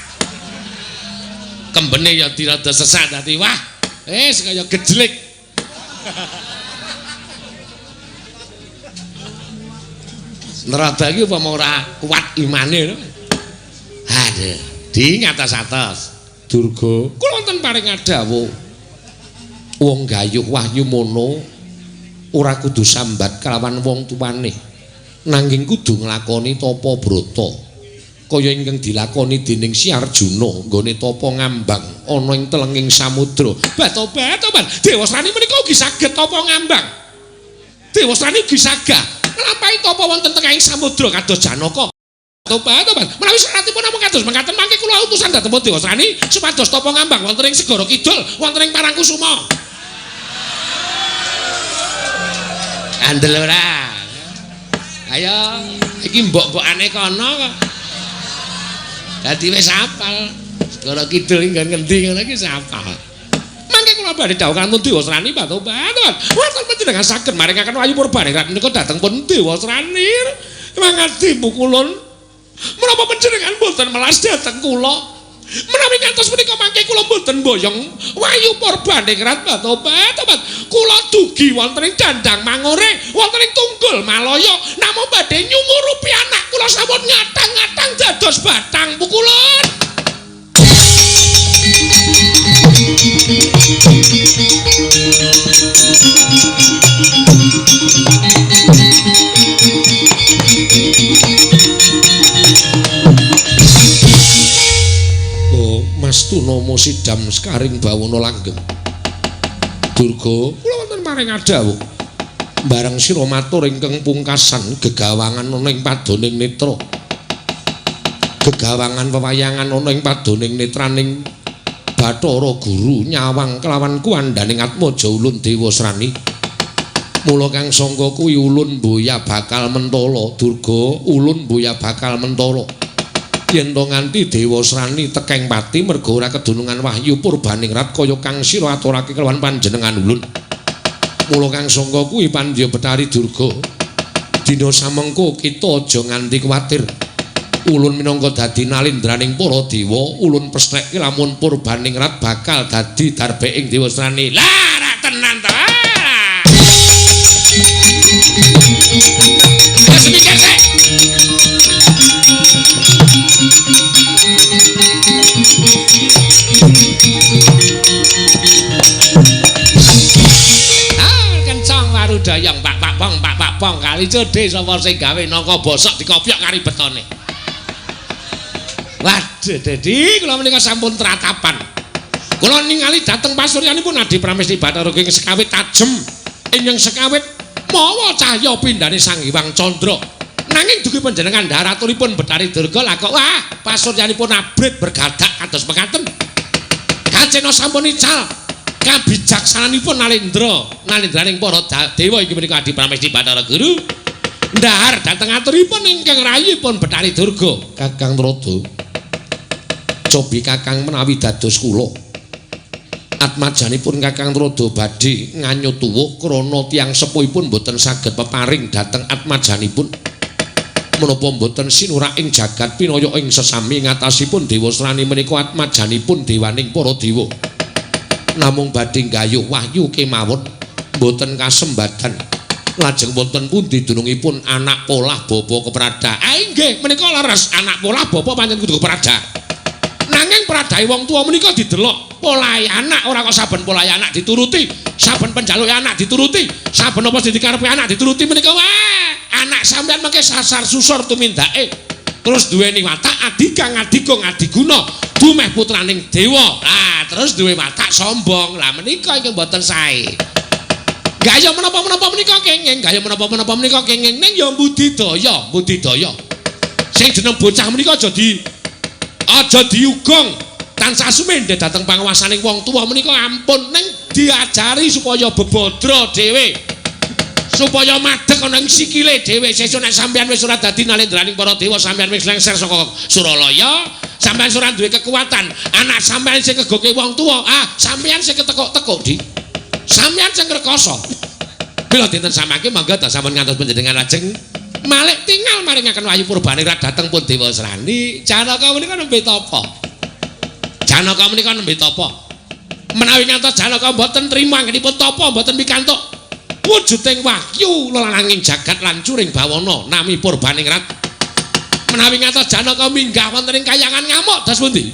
Speaker 1: Kembene ya dirada sesak dadi wah wis kaya gejlik. Nerada iki upama ora kuat imane. Aduh, ding atas-atas. Durga, kula wonten paring dawuh. Wong gayuh wahyu mono ora kudu sambat kelawan wong tuwane. Nanging kudu nglakoni tapa brata. Kaya ingkang dilakoni dening Si Arjuna nggone tapa ngambang ana ing telenging samudra. Batobat, tobat. Dewa Srani menika ugi saged tapa ngambang. Dewa Srani ugi sagah nglampahi tapa wonten tengahing samudra kados Janaka. Tobat, tobat. Menawi syaratipun namung kados mekaten mangke kula utusan dhateng Dewa Srani supados tapa ngambang wonten ing Segara Kidul, wonten ing Parangkusuma. Andel ora? Ayo, iki mbok-mbokane kono kok. Dadi wis apal. Segara Kidul nggon ngendi ngono iki wis apal. Mangke kula badhe dawuh kantun Dewa Srani batobat. Wonten panjenengan saged maringaken wahyu purbaningrat menika dhateng pun Dewa Srani. Mangati pukulun. Menapa panjenengan mboten melas dhateng kula? Menawi ngantos menika mangke kula mboten mboyong wahyu purbaningrat batobat. Kula dugi wonten ing Dandang Mangore, wonten ing Tunggul Malaya, namung badhe nyumurupi anak kula sampun ngatang-ngatang dados batang pukulun. Oh, Mas Tunomo sidam sekaring bawana langgeng. Durga, kula wonten maring dawuh.
Speaker 3: Bareng sira matur ingkang pungkasan gegawangan ana ing padoning netra. Gegawangan wewayangan ana ing padoning netraning Bathara Guru nyawang kelawan kuwandaning atmaja ulun Dewasrani. Mula kang sangka kuwi ulun boya bakal mentala Durga, ulun boya bakal mentala. Yen to nganti Dewasrani tekeng pati merga ora kedunungan wahyu purbaningrat kaya kang sira aturake kelawan panjenengan ulun. Mula kang sangka kuwi Pandya Betari Durga, dina samengko kita aja nganti kuwatir. Ulun minangka dadi nalindraning para dewa, ulun pestheke lamun purbaningrat bakal dadi darbeking Dewasrani. Lah, ra tenan ta. Wis mikir sik. Ah, kencang warudayang pak pak pong pak pak pong kali cedhe sapa sing gawe nangka bosok dikopyok kari betone. Waduh, Dedi, kula menika sampun tratapan. Kula ningali dhateng pasuryanipun Adi Pramesti Bathara ing sekawit tajem, ingkang sekawit mawa cahya pindhane Sang Hyang Candra. Nanging dugi panjenengan dharaturipun Betari Durga lah kok wah, pasuryanipun abrit bergadak kados mekaten. Kacena sampun ical kabijaksananipun Nalendra, nalendraning para dewa inggih menika Adi Pramesti Bathara Guru. Ndhahar dhateng aturipun ingkang rayipun Betari Durga, Kakang Trada. Cobi Kakang menawi dados kula. Atmajanipun Kakang Trada badhe nganyut tuwuh krana tiyang sepuhipun boten saged peparing dhateng atmajanipun. Menapa boten sinurak ing jagat pinaya ing sesami ngatasipun Dewasrani menika atmajanipun dewaning para dewa. Namung badhe nggayuh wahyu kemawon boten kasembadan. Lajeng wonten pundi dunungipun anak polah bapa keprada? Ah inggih menika leres anak polah bapa pancen kudu keprada. Nanging pradahe wong tuwa menika didelok polahe anak ora kok saben polahe anak dituruti, saben penjaluke anak dituruti, saben apa sing dikarepe anak dituruti menika wah, anak sampean mengke sasar susur tumindake. Terus duweni watak adigang adigung adiguna dumeh putraning dewa. Lah terus duwe watak sombong. Lah menika ingkang boten sae. Gaya menapa-menapa menika kenging, gaya menapa-menapa menika kenging ning ya budidaya, budidaya. Sing jeneng bocah menika aja di aja diugong tansah sumendhe dhateng panguwasaning wong tuwa menika ampun ning diajari supaya bebodro dhewe, supaya madeg ana ing sikile dhewe. Sesuk nek sampeyan wis ora dadi nalendraning para dewa, sampeyan wis lengser saka Suralaya, sampeyan ora duwe kekuatan, anak sampeyan sing kegoke wong tuwa, ah sampeyan sing ketekuk-tekuk di sampeyan sing rekoso. Mila dinten samangke monggo ta sampun ngantos panjenengan lajeng malik tingal maringaken wahyu purbaningrat dhateng pun Dewasrani. Janaka menika nembe tapa? Janaka menika nembe tapa? Menawi ngantos Janaka mboten trima anggenipun tapa mboten pikantuk wujuding wahyu lelananging jagat lan curing bawana nami purbaningrat. Menawi ngantos Janaka minggah wonten ing kayangan ngamuk dos pundi?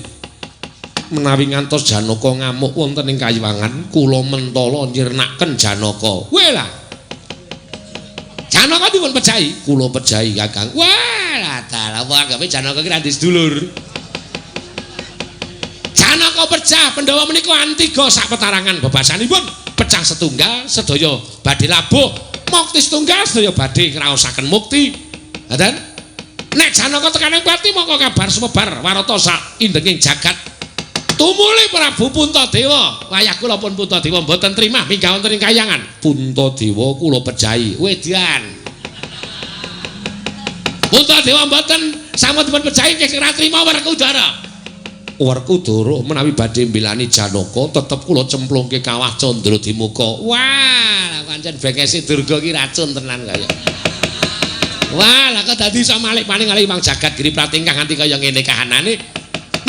Speaker 3: Menawi ngantos Janaka ngamuk wonten ing kayangan kula mentala nyirnaken Janaka. Weh lah. Janaka dipun pejahi, kula pejahi Kakang. Wah, lah dalah anggape Janaka ki ra ndek sedulur. Janaka pejah Pandhawa menika antiga sak petarangan bebasanipun, pecah setunggal sedaya badhe labuh, mukti setunggal sedaya badhe ngraosaken mukti. Ngaten? Nek Janaka tekaning pati mongko kabar sumebar warata sak indenging jagat. Tumuli Prabu Puntadewa, wayah kula pun Puntadewa mboten trimah minggah wonten ing kayangan. Puntadewa kula pejahi. Wedan. Puntadewa mboten sampun dipun pejahi nggih ora trima Werkudara. Werkudara menawi badhe mbelani Janaka tetep kula cemplungke kawah Candra Dimuka. Wah, pancen bengese Durga ki racun tenan kaya. Wah, lah kok dadi iso malik paling kali wong jagat giri pratingkah nganti kaya ngene kahanane.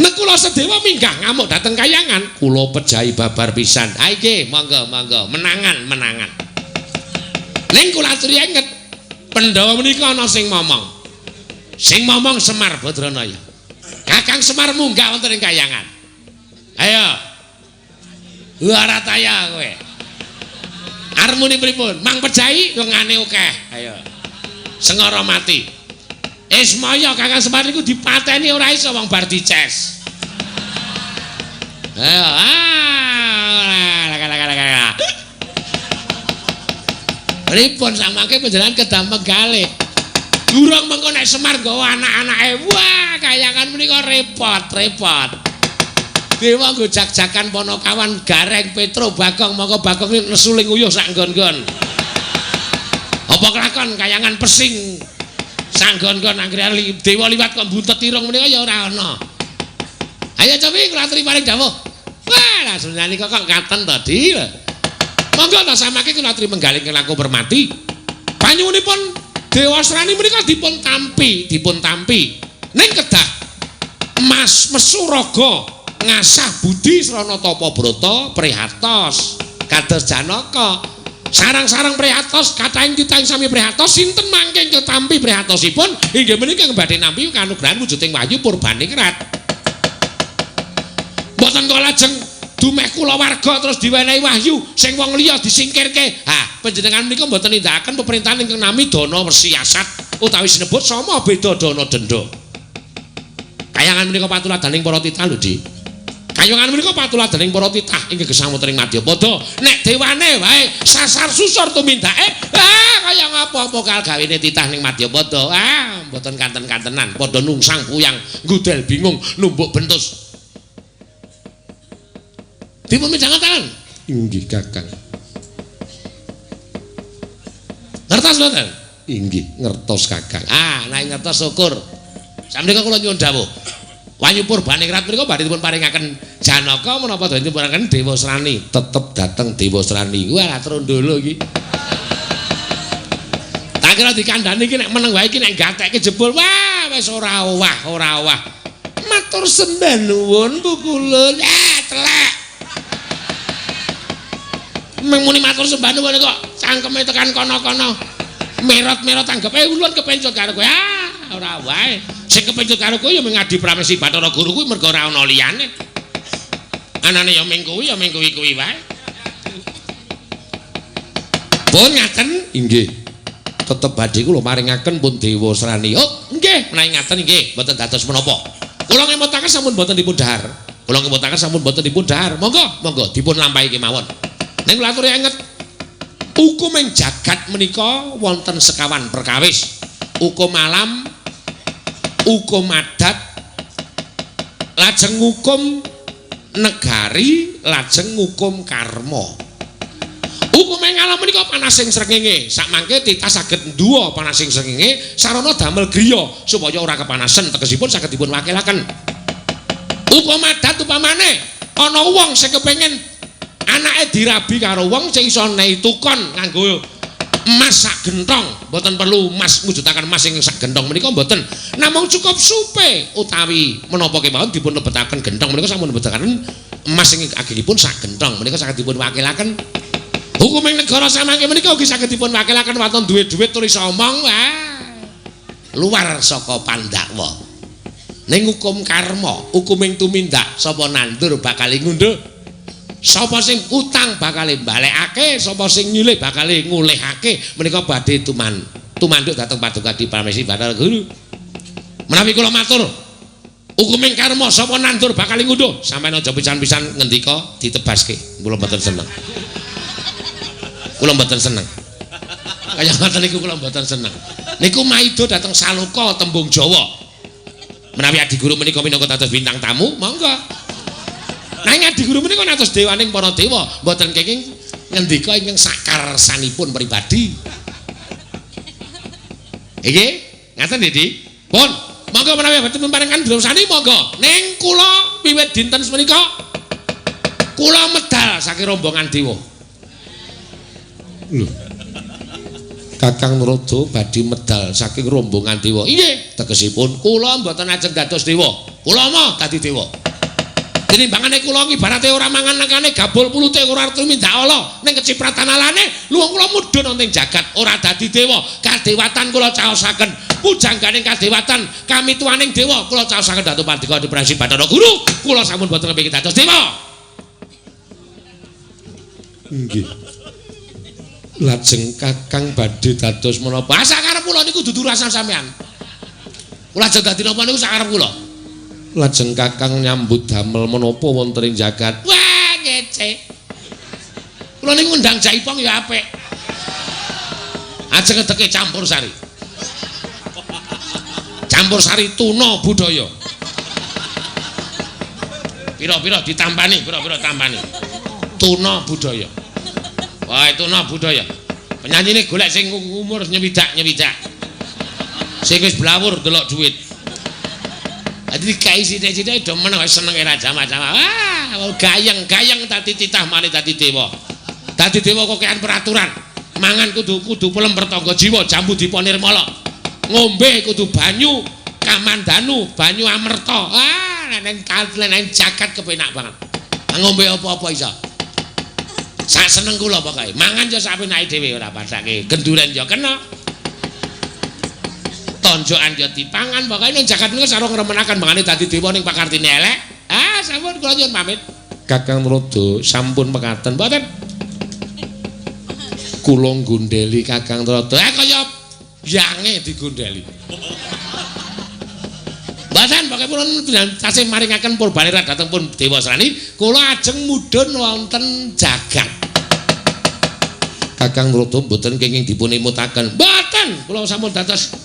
Speaker 3: Nek kula sedewa minggah ngamuk dhateng kayangan, kula pejahi babar pisan. Ha iki monggo monggo menangan menangan. Ning kula aturi inget Pandhawa menika ana sing momong. Sing momong Semar Badranaya. Kakang Semar munggah wonten ing kayangan. Ayo. Warataya kowe. Arep muni pripun? Mang pejahi lengane akeh. Ayo. Sengara mati. Ismaya Kakang Semar niku dipateni ora iso wong bar dices. Ayo, ah,
Speaker 1: Pripun samangke panjenengan kedah menggalih. Durung mengko nek Semar nggawa anak-anake, wah kayangan menika repot-repot. Dewa nggo jak-jakan Ponokawan Gareng Petro Bagong, mongko Bagong nesuling uyuh sak nggon-nggon. Apa kelakon kayangan pesing sanggon-nggon anggere dewa liwat kok buntet irung menika ya ora ana. Ayo cobi kula aturi paring dawuh. Wah, lah sebenarnya kok ngaten to, Di. Monggo ta samangke kula aturi menggalih langkung permati. Panyuwunipun Dewasrani menika dipun tampi, dipun tampi. Ning kedah Mas Mesuraga ngasah budi srana tapa brata prihatos kados Janaka. Sarang-sarang prihatos kathahing titahing sami prihatos sinten mangke ketampi prihatosipun inggih menika badhe nampi kanugrahan wujuding wahyu purbaningrat. Mboten kok lajeng dumeh kulawarga terus diwenehi wahyu sing wong liya disingkirke. Ha, panjenengan menika mboten nindakaken peperintahan ingkang nami dana siasat utawi sinebut sama beda dana denda. Kayangan menika patuladaning para titah lho, Dik. Kayangan menika patuladaning para titah ingkang gesang wonten ing Madyapada. Nek dewane wae sasar susur tumindake, ah kaya ngapa-apa kal gawene titah ning Madyapada. Ah, mboten kanten-kantenan, padha nungsang puyang, ngudel bingung, numbuk bentus. Dipun midhangetaken.
Speaker 3: Inggih, Kakang.
Speaker 1: Ngertos mboten?
Speaker 3: Inggih, ngertos, Kakang.
Speaker 1: Ah, nek ngertos syukur. Sampeyan kula nyuwun dawuh. Wahyu Purbaningrat menika badhe dipun paringaken Janaka menapa dipun paringaken Dewasrani?
Speaker 3: Tetep dateng Dewasrani.
Speaker 1: Wah, trondolo iki. Tak kira dikandhani iki nek meneng wae iki nek gatekke jebul. Wah, wis ora owah, ora owah. Matur sembah nuwun pukulun. Ah, telek. Mung muni matur sembah nuwun kok cangkeme tekan kono-kono. Merot-merot anggepe ulun kepencut karo kowe. Ah, ora wae. Sing kepencut karo kowe ya mung Adi Pramesti Bathara Guru kuwi mergo ora ana liyane. Anane ya mung kuwi ya mung kuwi-kuwi wae. Pun ngaten?
Speaker 3: Inggih. Tetep badhe kula paringaken pun Dewasrani.
Speaker 1: Oh, nggih, menawi ngaten nggih, mboten dados menapa. Kula ngemutaken sampun mboten dipun dhahar. Kula ngemutaken sampun mboten dipun dhahar. Monggo, monggo dipun lampahi kemawon. Ning kula aturi anget hukum ing jagat menika wonten sekawan perkawis. Hukum alam, hukum adat, lajeng hukum negari, lajeng hukum karma. Hukum ing alam menika panasing srengenge. Sakmangke titah saged nduwa panasing srengenge sarana damel griya supaya ora kepanasen, tegesipun saged dipun wakilaken. Hukum adat upamane ana wong sing kepengin anake dirabi karo wong sing iso nehi tukon nganggo emas sak gentong, mboten perlu emas mujudaken emas sing sak gentong menika mboten. Namung cukup supe utawi menapa kemawon dipun lebetaken gentong menika sampun lebetaken emas sing agengipun sak gentong menika saged dipun wakilaken. Hukum ing negara samangke menika ugi saged dipun wakilaken waton duwe dhuwit tur iso omong, ah, luar saka pandakwa. Ning hukum karma, hukum ing tumindak, sapa nandur bakal ngunduh. Sapa sing utang bakal balekake, sapa sing nyilih bakal ngulihake. Menika badhe tumanduk dhateng Paduka Adi Pramesti Bathara Guru. Menawi kula matur, hukuming karma sapa nandur bakal ngunduh. Sampeyan aja pisan-pisan ngendika ditebaske. Kula mboten seneng. Kula mboten seneng. Kaya ngoten niku kula mboten seneng. Niku maido dhateng Saloka tembung Jawa. Menawi Adi Guru menika minangka dados bintang tamu, monggo. Nanging Adi Guru menika natos dewaning para dewa, mboten kenging ngendika ingkang sakarsanipun pribadi. Nggih, ngaten nggih, Di. Pun, monggo menawi badhe paringan drosani monggo. Ning kula wiwit dinten semenika kula medal saking rombongan dewa.
Speaker 3: Lho. Kakang Narada badhe medal saking rombongan dewa.
Speaker 1: Inggih, tegesipun kula mboten ajeng dados dewa. Kula mah dadi dewa. Tinimbangane kula ibarate ora mangan nekane gabul pulute ora tumindak ala ning kecipratan alane luwung kula mudhun wonten jagat ora dadi dewa. Kadewatan kula caosaken, pujangganing kadewatan kami tuaning dewa kula caosaken dhateng Pandika Pramesti Bathara Guru. Kula sampun boten kepengin dados dewa.
Speaker 3: Inggih. Lajeng Kakang badhe dados menapa?
Speaker 1: Ah, sakarep kula niku dudu rasan sampean. Kula ajeng dadi napa niku sakarep kula.
Speaker 3: Lajeng Kakang nyambut damel menapa wonten ing jagat?
Speaker 1: Wah, ngece. Kula niku ngundang Jaipong ya apik. Ajeng ngedeke campur sari. Campur sari tuna budaya. Pira-pira ditampani, pira-pira tampani. Tuna budaya. Wah, tuna budaya. Penyanyine golek sing umur nyewidak-nyewidak. Sing wis blawur delok duit. Dadi dikai sithik-sithik do meneng senenge ra jamah-jamah. Wah, gayeng-gayeng dadi titah maneh dadi dewa. Dadi dewa kokean peraturan. Mangan kudu pelem pertangga jiwa, jambu dipa nirmala. Ngombe kudu banyu kamandanu, banyu amerta. Ah, nek nang jagat kepenak banget. Ngombe apa-apa iso. Sak seneng kula pokoke. Mangan ya sak penake dhewe ora padake. Genduren ya kena. Tonjokan ya dipangan, pokoke ning jagat niku sareng ngremenaken mangane dadi dewa ning pakartine elek. Ah, sampun kula nyuwun pamit. Kakang Trada sampun mekaten. Mboten. Kula nggondheli Kakang Trada. Ah kaya yange digondheli. Mboten, pokoke kula tasih maringaken purbane dhateng pun Dewa Srani, kula ajeng mudhun wonten jagat. Kakang Trada mboten kenging dipun emutaken. Mboten, kula sampun dados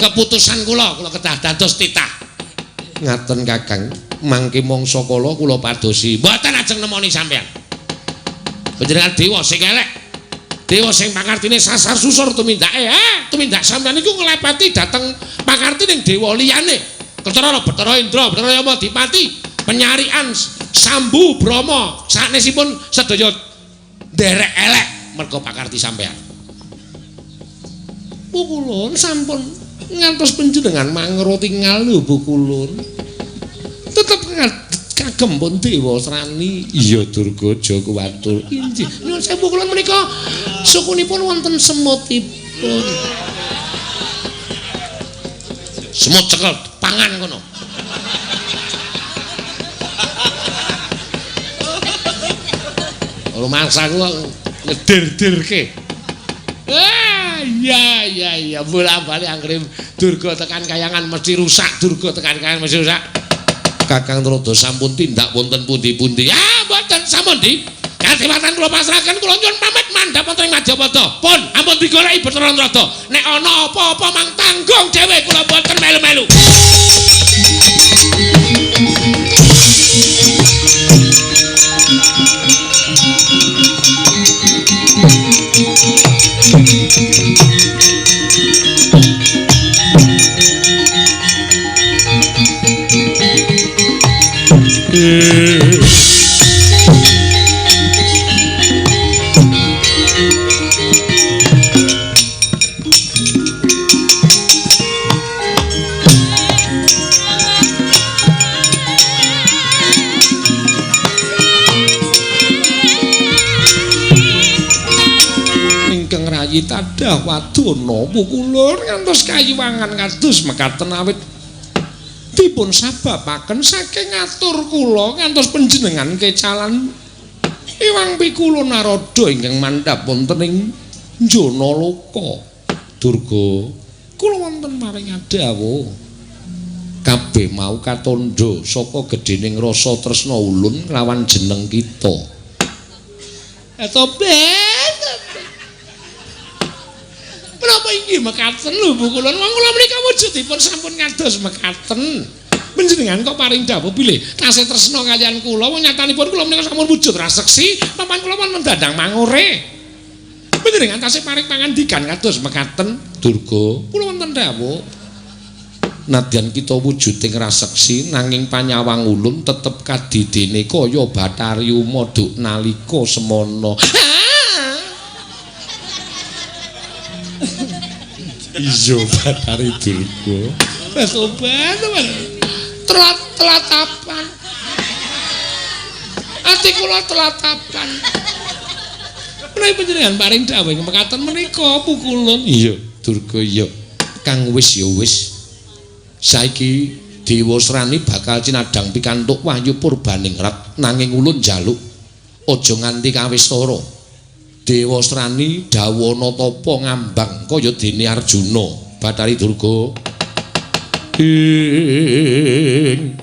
Speaker 1: keputusan kula, kula kedah dados titah. Ngaten Kakang, mangke mangsa kala kula padosi. Mboten ajeng nemoni sampeyan. Panjenengan dewa sing elek. Dewa sing pakartine sasar susur tumindake. Tumindak sampeyan niku nglepeti dhateng pakartining dewa liyane. Ketara Bathara Indra, Bathara Yama Dipati, penyarian Sambu Brahma, sanesipun sedaya nderek elek merga pakarti sampeyan. Bu kulun sampun ngantos panjenengan mangro tingal lho Bu kulun. Tetep kagem pun Dewa Srani. Iya Durga aja kuwatur. Inggih. Nyuwun sewu kulun menika sukunipun wonten semutipun. Semut cekel pangan kono. Rumangsaku ngedir-dirke. Ah, iya iya iya bola-bali anggere Durga tekan kayangan mesti rusak, Durga tekan kayangan mesti rusak. Kakang Trada sampun tindak wonten pundi-pundi. Ah, mboten sampun di. Katiwatan kula pasrahaken kula nyuwun pamit mandhap wonten ing Madyapada. Pun ampun digoleki Bathara Trada. Nek ana apa-apa mang tanggung dhewe kula mboten melu-melu. Ingkang rayi tadah wadana pukulun ngantos kayuwangan kados mekaten awit dipun sababaken saking atur kula ngantos panjenengan kecalan Iwang Pikula Narada ingkang mandhap wonten ing Janaloka. Durga, kula wonten maring dawuh. Kabeh mau katandha saka gedhening rasa tresna ulun nglawan jeneng kita. Tobat. Menapa inggih mekaten lho Bu kula? Wong kula menika wujudipun sampun ngados mekaten. Panjenengan kok paring dawuh bilih tasih tresna kaliyan kula, wong nyatanipun kula menika sampun wujud raseksi, papan kula pun mendandang mangure. Panjenengan tasih paring pangandikan kados mekaten. Durga, kula wonten dawuh. Nadyan kita wujuding raseksi nanging panyawang ulun tetep kadidene kaya Bathari Uma duk nalika semana. Iya Bathari Durga. Wis obat teman. Telat-telatapan. Ati kula telatapan. Menawi panjenengan paring dawuh mekaten menika pukulun. Iya, Durga iya. Kang wis ya wis. Saiki Dewa Srani bakal cinadhang pikantuk wahyu purbaningrat nanging ulun njaluk aja nganti kawistara. Dewa Srani dawana tapa ngambang kaya dene Arjuna. Bathari Durga ing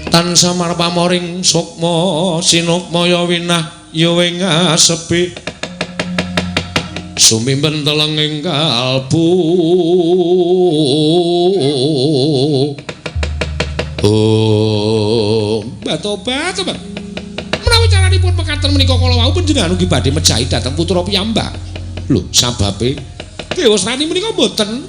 Speaker 1: tansah marpamoring sukma sinukmaya winah ya ing asepi.
Speaker 3: Sumimpen telenging kalbu. Oh, batobat, tobat. Menawi caranipun mekaten menika kala wau panjenengan ugi badhe mejahi dhateng putra piyambak. Lho, sababe Dewasrani menika mboten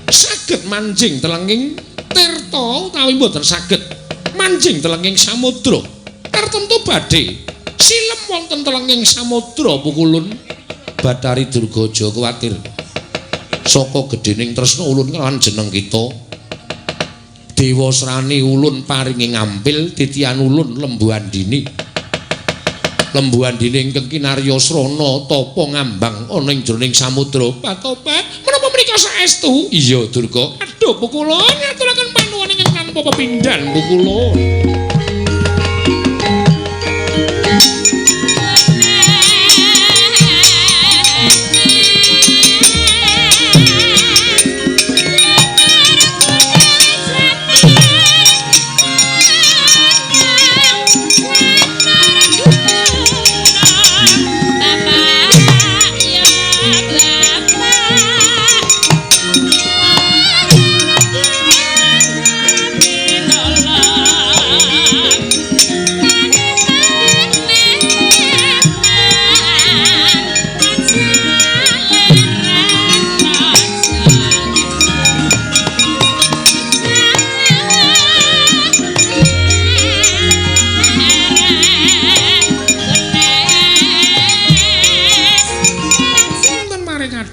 Speaker 3: saged manjing telenging tirta utawi mboten saged manjing telenging samudra. Tartemtu badhe silem wonten telenging samudra pukulun. Bathari Durga aja kuwatir. Saka gedhening tresna ulun kelawan jeneng kita. Dewasrani ulun paringi ngampil titian ulun Lembu Andini. Lembu Andini ingkang kinarya srana tapa ngambang ana ing jroning samudra. Patobat, menapa menika saestu? Iya, Durga. Aduh, pukulun ngaturaken panuwun ingkang tanpa pepindhan pukulun.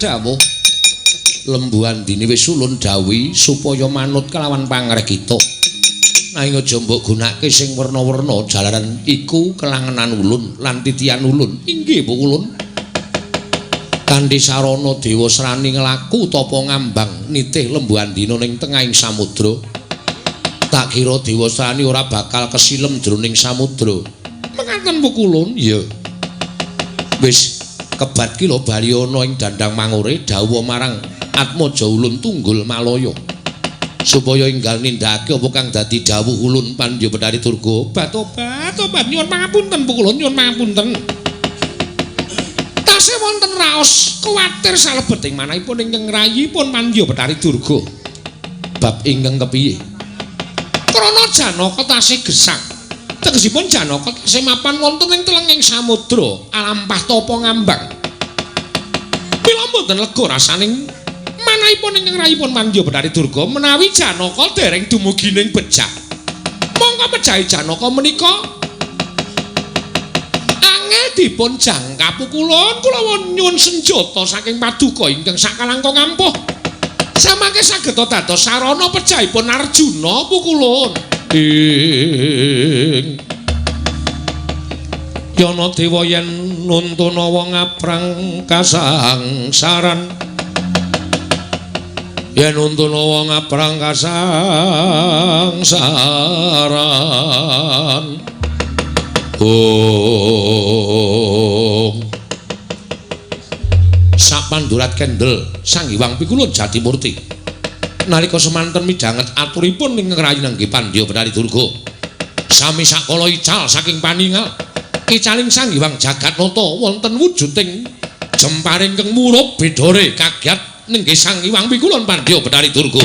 Speaker 3: Dawuh Lembu Andini wis ulun dawuhi supaya manut kelawan pangreh kita. Nanging aja mbok gunake sing werna-werna jalaran iku kelangenan ulun lan titian ulun. Inggih pukulun. Kanthi sarana Dewasrani nglaku tapa ngambang nitih Lembu Andina ning tengahing samudra. Tak kira Dewasrani ora bakal kesilem jroning samudra. Mekaten pukulun? Iya. Wis kebat ki lho bali ana ing dandang mangure dawuh marang Atmaja ulun Tunggul Malaya supaya enggal nindakake apa kang dadi dawuh ulun Pandya Bathari Durga. Batobat, tobat nyuwun pangapunten pukulun, nyuwun pangapunten. Tasih wonten raos kuwatir salebeting manahipun ingkang rayipun Pandya Bathari Durga. Bab ingkang kepiye? Krana Janaka tasih gesang. Tegesipun Janaka tasih mapan wonten ing telenging samudra alampah tapa ngambang. Mila mboten lega rasaning manahipun ingkang rayipun Pandya Bathari Durga menawi Janaka dereng dumugi ning bejah. Mongko mejahi Janaka menika angel dipun jangka pukulun kula nyuwun senjata saking paduka ingkang sakalangkung ampuh. Samangke saged dados sarana pejahipun Arjuna pukulun. Ing Yana dewa yen nuntuna wong aprang kasangsaran, yen nuntuna wong aprang kasangsaran. Oh, sapandurat kendel Sang Hyang Pikulun Jatimurti nalika semanten midhanget aturipun ing ngrayi nenggih Pandya Bathari Durga sami sakala ical saking paningal icaling Sang Hyang Jagatnata wonten wujuding jemparing ingkang murup bedore kagiat nenggih Sang Hyang Pikulun Pandya Bathari Durga.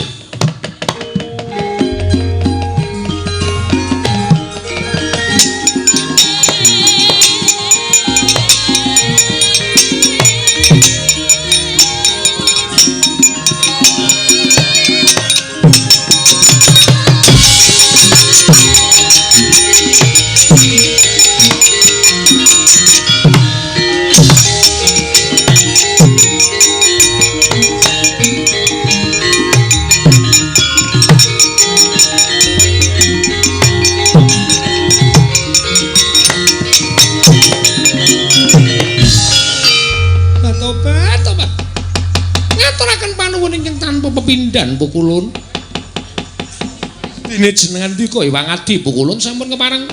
Speaker 3: Pepindhan pukulun dene jenengan dika Hyang Adi pukulun sampun kepareng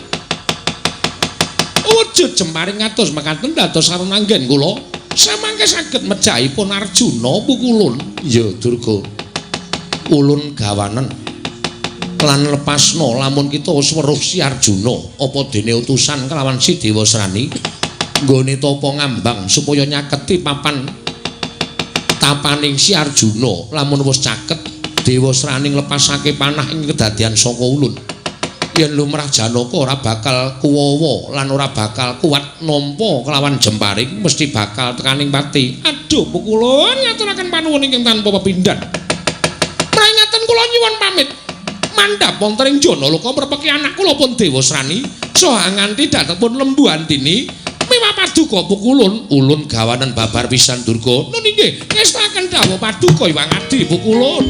Speaker 3: wujud jemparing kados mekaten dados sarana anggen kula samangke saged mejahipun Arjuna pukulun. Ya Durga, ulun gawanen lan lepasna lamun kita wis weruh si Arjuna apa dene utusan kelawan si Dewasrani nggone tapa ngambang supaya nyaketi papan Tapaning si Arjuna lamun wis caket Dewasrani nglepasake panah ing kedadian saka ulun. Yen lumrah Janaka ora bakal kuwawa lan ora bakal kuat nampa kelawan jemparing mesti bakal tekaning pati. Aduh pukulun ngaturaken panuwun ingkang tanpa pepindhan. Prangaten kula nyuwun pamit. Mandhap wonten ing Janaloka mrepeki anak kula pun Dewasrani saha nganti dhateng pun Lembu Antini miwah paduka pukulun ulun gawanen babar pisan Durga. Nun inggih ngestaken dawuh paduka Hyang Adi pukulun.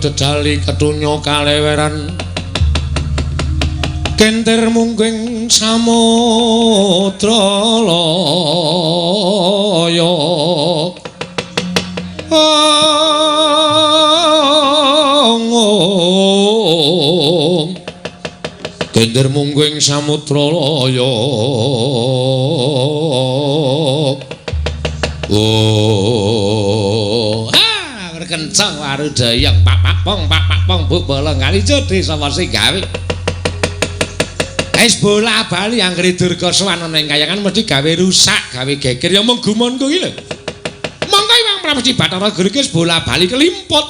Speaker 3: Dedali ketunya kaleweran kenter mungging samudra laya kenter mungging samudra laya. Oh kenceng warudayang pak pak pong bu bolong kali jodi sapa sing gawe wis bola bali anggere Durga sowan ana ing kayangan mesti gawe rusak gawe geger ya mung gumonku iki lho. Mongko Hyang Pramesti Bathara Guru iki wis bola bali kelimput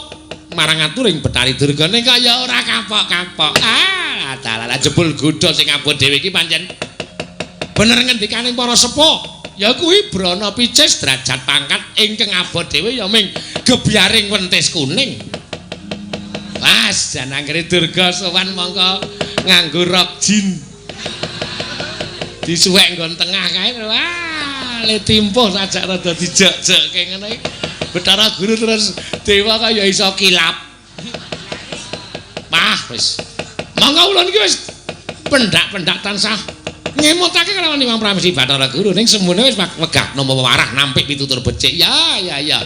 Speaker 3: marang aturing Bathari Durga ning kaya ora kapok-kapok. Ah dalah jebul godha sing abot dhewe iki pancen bener ngendikaning para sepuh. Ya kuwi brana picis derajat pangkat ingkang abot dhewe ya ming gebyaring wentis kuning. Mas jan anggere Durga sowan mongko nganggo rok jin. Disuwek nggon tengah kae wah le timpuh sajak rada dijek-jekke ngono iki. Bathara Guru terus dewa kaya iso kilap. Wah wis. Monggo ulun iki wis pendak-pendak tansah ngemutake kelawan Hyang Pramesti Bathara Guru ning semune wis wegah nampa warah nampik pitutur becik. Ya ya ya.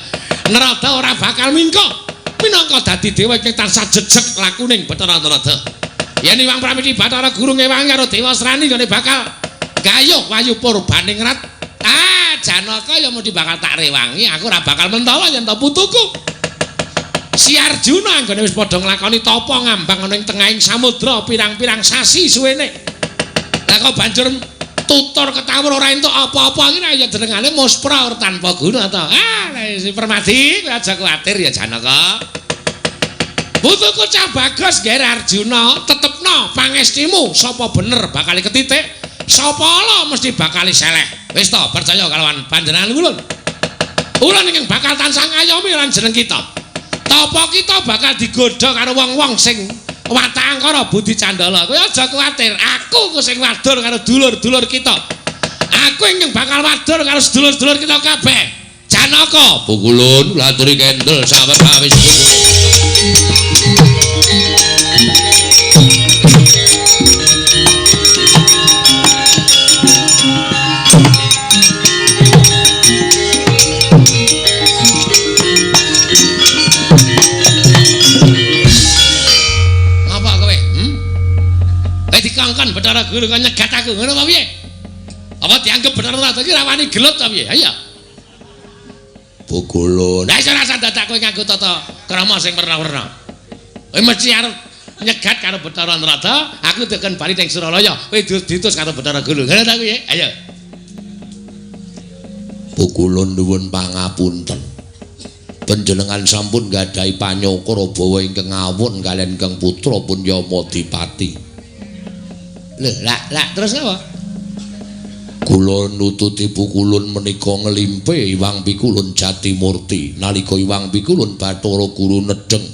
Speaker 3: Narada ora bakal mingko minangka dadi dewa ingkang tansah jejeg lakuning Bathara Narada. Yen Hyang Pramesti Bathara Guru ngewangi karo Dewasrani gone bakal gayuh wayu purbaning rat. Ah Janaka ya mesti bakal tak rewangi, aku ora bakal mentala yen to putuku. Si Arjuna anggone wis padha nglakoni tapa ngambang ana ing tengahing samudra pirang-pirang sasi suwene. Lah kok banjur tutur ketawur ora entuk apa-apa iki ya jenengane muspra ora tanpa guna to. Ah, si Permadi kowe aja kuwatir ya Janaka. Putuku cah bagus Ger Arjuna, tetepno pangestimu sapa bener bakal ketitik, sapa ala mesti bakal seleh. Wis to, percaya kalawan panjenengan ulun. Ulun ingkang bakal tansah ngayomi lan jeneng kita. Tapa kita bakal digodha karo wong-wong sing watak angkara budi candala. Kowe aja kuwatir, aku ku sing wadur karo dulur-dulur kita. Aku ingkang bakal wadur karo sedulur-sedulur kita kabeh. Janaka, pukulun laturi kendel sawetawis. Apa kowe? Dikongkon Bathara Guru kok nyegat aku ngono apa piye? Apa dianggep Bathara Narada iki ra wani gelut ta piye? Ayo. Pukulun. Lah iso rasa dadak kowe nganggo tata krama sing werna-werna. Kowe mesti arep nyegat karo Bathara Narada, aku dikon bali ning Suralaya, kowe diutus karo Bathara Guru. Ngono ta piye? Ayo. Pukulun nuwun pangapunten. Panjenengan sampun gadhahi panyokra bawa ingkang awun kaliyan ingkang putra pun Yamadipati.
Speaker 1: Lho, lak terus napa?
Speaker 3: Kula nututi pukulun menika nglimpe Iwang Pikulun Jatimurti. Nalika Iwang Pikulun Bathara Guru nedheng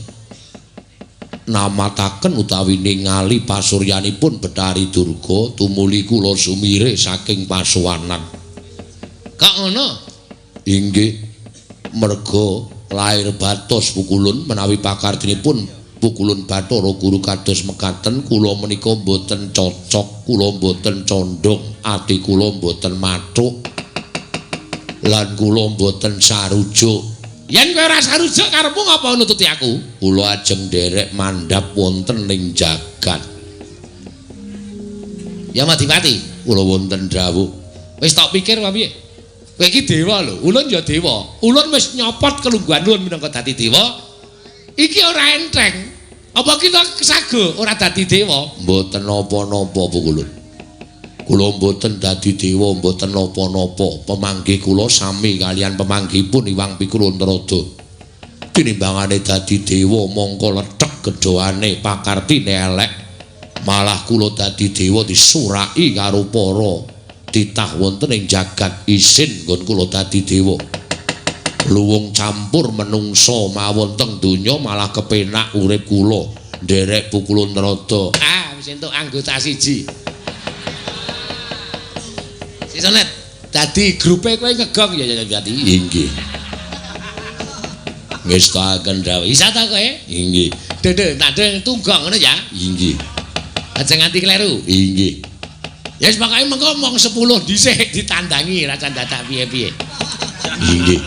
Speaker 3: namataken utawi ningali pasuryanipun Bathari Durga, tumuli kula sumire saking pasuwanan.
Speaker 1: Kok ngono?
Speaker 3: Inggih, merga lair batos pukulun menawi pakartinipun pukulun Bathara Guru kados mekaten, kula menika mboten cocok, kula mboten condong, ati kula mboten mathuk lan kula mboten sarujuk.
Speaker 1: Yen kowe ora sarujuk karepmu ngapa nututi aku?
Speaker 3: Kula ajeng nderek mandhap wonten ing jagat.
Speaker 1: Yamadipati,
Speaker 3: kula wonten dawuh.
Speaker 1: Wis tak pikir apa piye? Kowe iki dewa lho, ulun ya dewa. Ulun wis nyopot kelungguhan ulun minangka dadi dewa. Iki ora enteng. Apa kita kesago ora dadi dewa?
Speaker 3: Mboten napa-napa pukulun. Kula mboten dadi dewa, mboten napa-napa. Pemanggih kula sami kaliyan pemanggihipun Iwang Pikulun Narada. Tinimbangane dadi dewa mongko lethek gedhoane pakartine elek. Malah kula dadi dewa disuraki karo para titah wonten ing jagat isin nggon kula dadi dewa. Luwung campur menungso mawon teng donya malah kepenak urip kula nderek Pukulun Narada.
Speaker 1: Ah, wis entuk anggota siji. Sisonet dadi grupe kowe ngegong ya ya dadi.
Speaker 3: Inggih. Ngestakaken dawuh.
Speaker 1: Isa ta kowe?
Speaker 3: Inggih.
Speaker 1: Dede, tandhe tunggong ngono ya.
Speaker 3: Inggih.
Speaker 1: Aja nganti kleru.
Speaker 3: Inggih.
Speaker 1: Ya wis pokoke mengko mong 10 dhisik ditandangi ra dadak piye-piye.
Speaker 3: Inggih.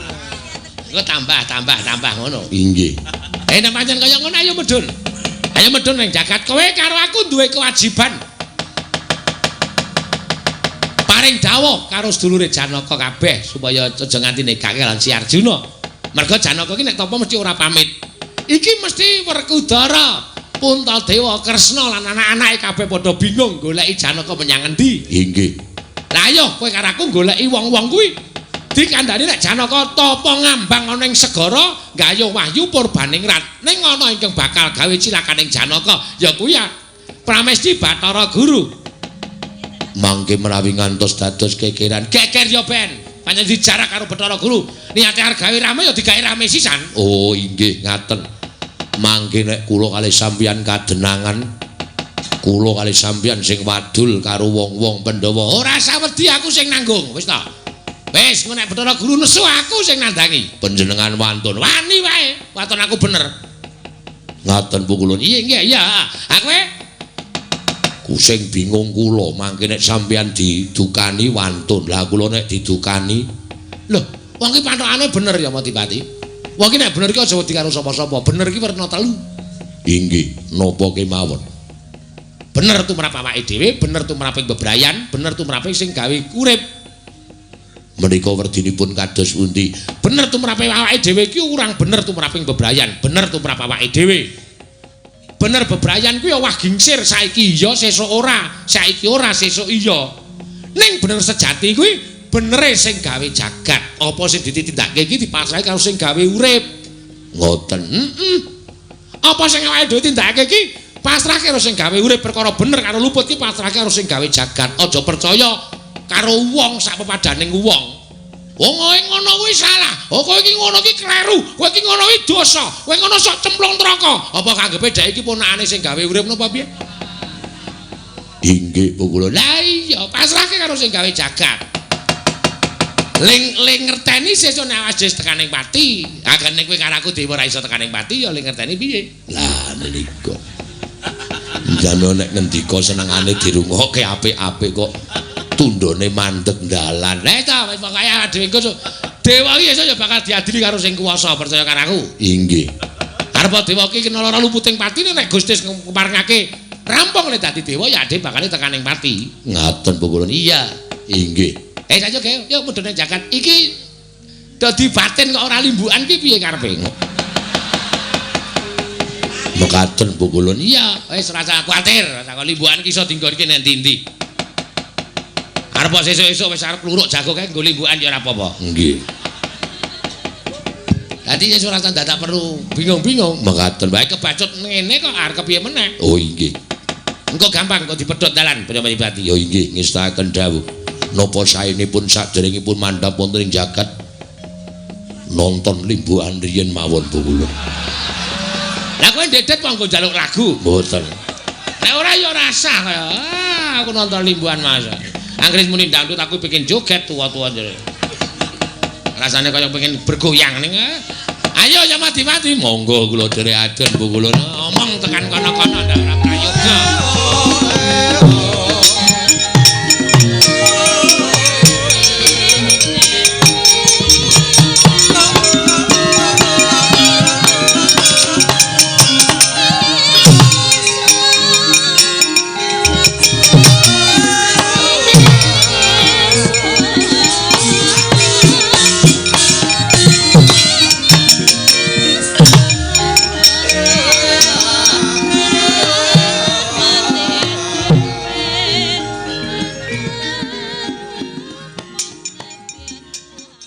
Speaker 1: Engko tambah ngono.
Speaker 3: Inggih.
Speaker 1: Nek pancen kaya ngono ayo medhun. Ayo medhun ning jagat. Kowe karo aku duwe kewajiban. Paring dawuh karo sedulure Janaka kabeh supaya aja nganti nekake lan si Arjuna. Mergo Janaka iki nek tapa mesti ora pamit. Iki mesti Werkudara, Puntadewa, Kresna lan anak-anake kabeh padha bingung goleki Janaka menyang endi.
Speaker 3: Inggih.
Speaker 1: Lah ayo kowe karo aku goleki wong-wong kuwi. Dikandhani nek Janaka tapa ngambang ana ing segara gayuh wahyu purbaningrat. Ning ana ingkang bakal gawe cilakaning Janaka ya kuwi ya Pramesti Bathara Guru.
Speaker 3: Mangke menawi ngantos dados kekeran.
Speaker 1: Geger ya ben. Pancen dijarak karo Bathara Guru. Niate arep gawe rame ya digawe rame sisan.
Speaker 3: Oh inggih ngaten. Mangke nek kula kalih sampeyan kadenangan, kula kalih sampeyan sing wadul karo wong-wong Pandhawa.
Speaker 1: Ora usah wedi aku sing nanggung, wis ta. Wis engko nek Bathara Guru nesu aku sing nandangi.
Speaker 3: Panjenengan wantun.
Speaker 1: Wani wae, waton aku bener.
Speaker 3: Ngaten pukulun.
Speaker 1: Iya nggih, iya. Aku
Speaker 3: kusing bingung kula mangke nek sampeyan didukani wantun. Lah kula nek didukani,
Speaker 1: lho, wong iki pantokane bener ya Madipati. Wong iki nek bener iki aja wedi karo sapa-sapa. Bener iki werna telu.
Speaker 3: Inggih, napa kemawon?
Speaker 1: Bener tumrap awake dhewe, bener tumrap ing bebrayan, bener tumrap sing gawe urip.
Speaker 3: Menika werdinipun kados pundi?
Speaker 1: Bener tumrap awake dhewe iki urang bener tumrap ing bebrayan, bener tumrap awake dhewe. Bener bebrayan kuwi ya wah gingsir, saiki iya sesuk ora, saiki ora sesuk iya. Ning bener sejati kuwi benere sing gawe jagat. Apa sing ditindakake iki dipasrahke karo sing gawe urip.
Speaker 3: Ngoten.
Speaker 1: Heeh. Apa sing awake dhewe tindakake iki pasrahke karo sing gawe urip, perkara bener karo luput iki pasrahke karo sing gawe jagat. Aja percaya karo wong sak pepadaning wong. Wong ngono kuwi salah. Oh kowe iki ngono iki kleru. Kowe iki ngono iki dosa. Kowe ngono sok cemplung neraka. Apa kanggepe dhek iki ponakane sing gawe urip napa piye?
Speaker 3: Inggih kula.
Speaker 1: Lah iya, pasrahke karo sing gawe jagat. Ling ngerteni sesuk nek awake dhewe tekaning pati. Agane kowe karo aku dhewe ora iso tekaning pati ya ling ngerteni piye?
Speaker 3: Lah menika. Jane nek ngendika senengane dirungokke apik-apik kok tundone mandeg dalan.
Speaker 1: Lah ta wis pokoke awake dhewe engko dewa iki esuk ya bakal diadili karo sing kuwasa, percaya karo aku.
Speaker 3: Inggih.
Speaker 1: Arep dewa iki kena lara luputing patine nek Gusti keparengake rampung nek dadi dewa ya ade bakal tekaning pati.
Speaker 3: Ngaten pukulun.
Speaker 1: Iya.
Speaker 3: Inggih.
Speaker 1: Saja gawe yo mudhun nang jagat iki dadi batin kok ora limbukan ki piye karepe?
Speaker 3: Mekaten pukulun.
Speaker 1: Iya, wis ora usah kuwatir, ora usah limbukan ki iso dinggonke nang ndi-ndi. Arep Arep sesuk-esuk wis arep kluruk jago kae nggo limbukan ya ora apa-apa.
Speaker 3: Nggih.
Speaker 1: Dadi wis ora dadak perlu bingung-bingung.
Speaker 3: Mekaten.
Speaker 1: Wae kebacut ngene kok arep kepiye meneh.
Speaker 3: Oh inggih.
Speaker 1: Engko gampang kok dipedhot dalan Banyumati.
Speaker 3: Ya inggih ngestakaken dawuh. Napa saenipun saderengipun mandhap wonten ing jagat nonton limbukan riyen mawon Bu kula.
Speaker 1: Lah kowe ndedet kok nggo njaluk lagu?
Speaker 3: Mboten.
Speaker 1: Nek ora ya ora sah kaya. Ah, aku nonton limbukan Mas. Anggere muni dangdut aku pengen joget tuwa-tuwa jere. Rasane kaya pengen bergoyang ning. Ayo ya mati-mati
Speaker 3: monggo kula dherekaken Bu kula.
Speaker 1: Omong tekan kono-kono ndak ora prayoga.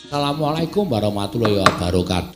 Speaker 3: Assalamualaikum warahmatullahi wabarakatuh.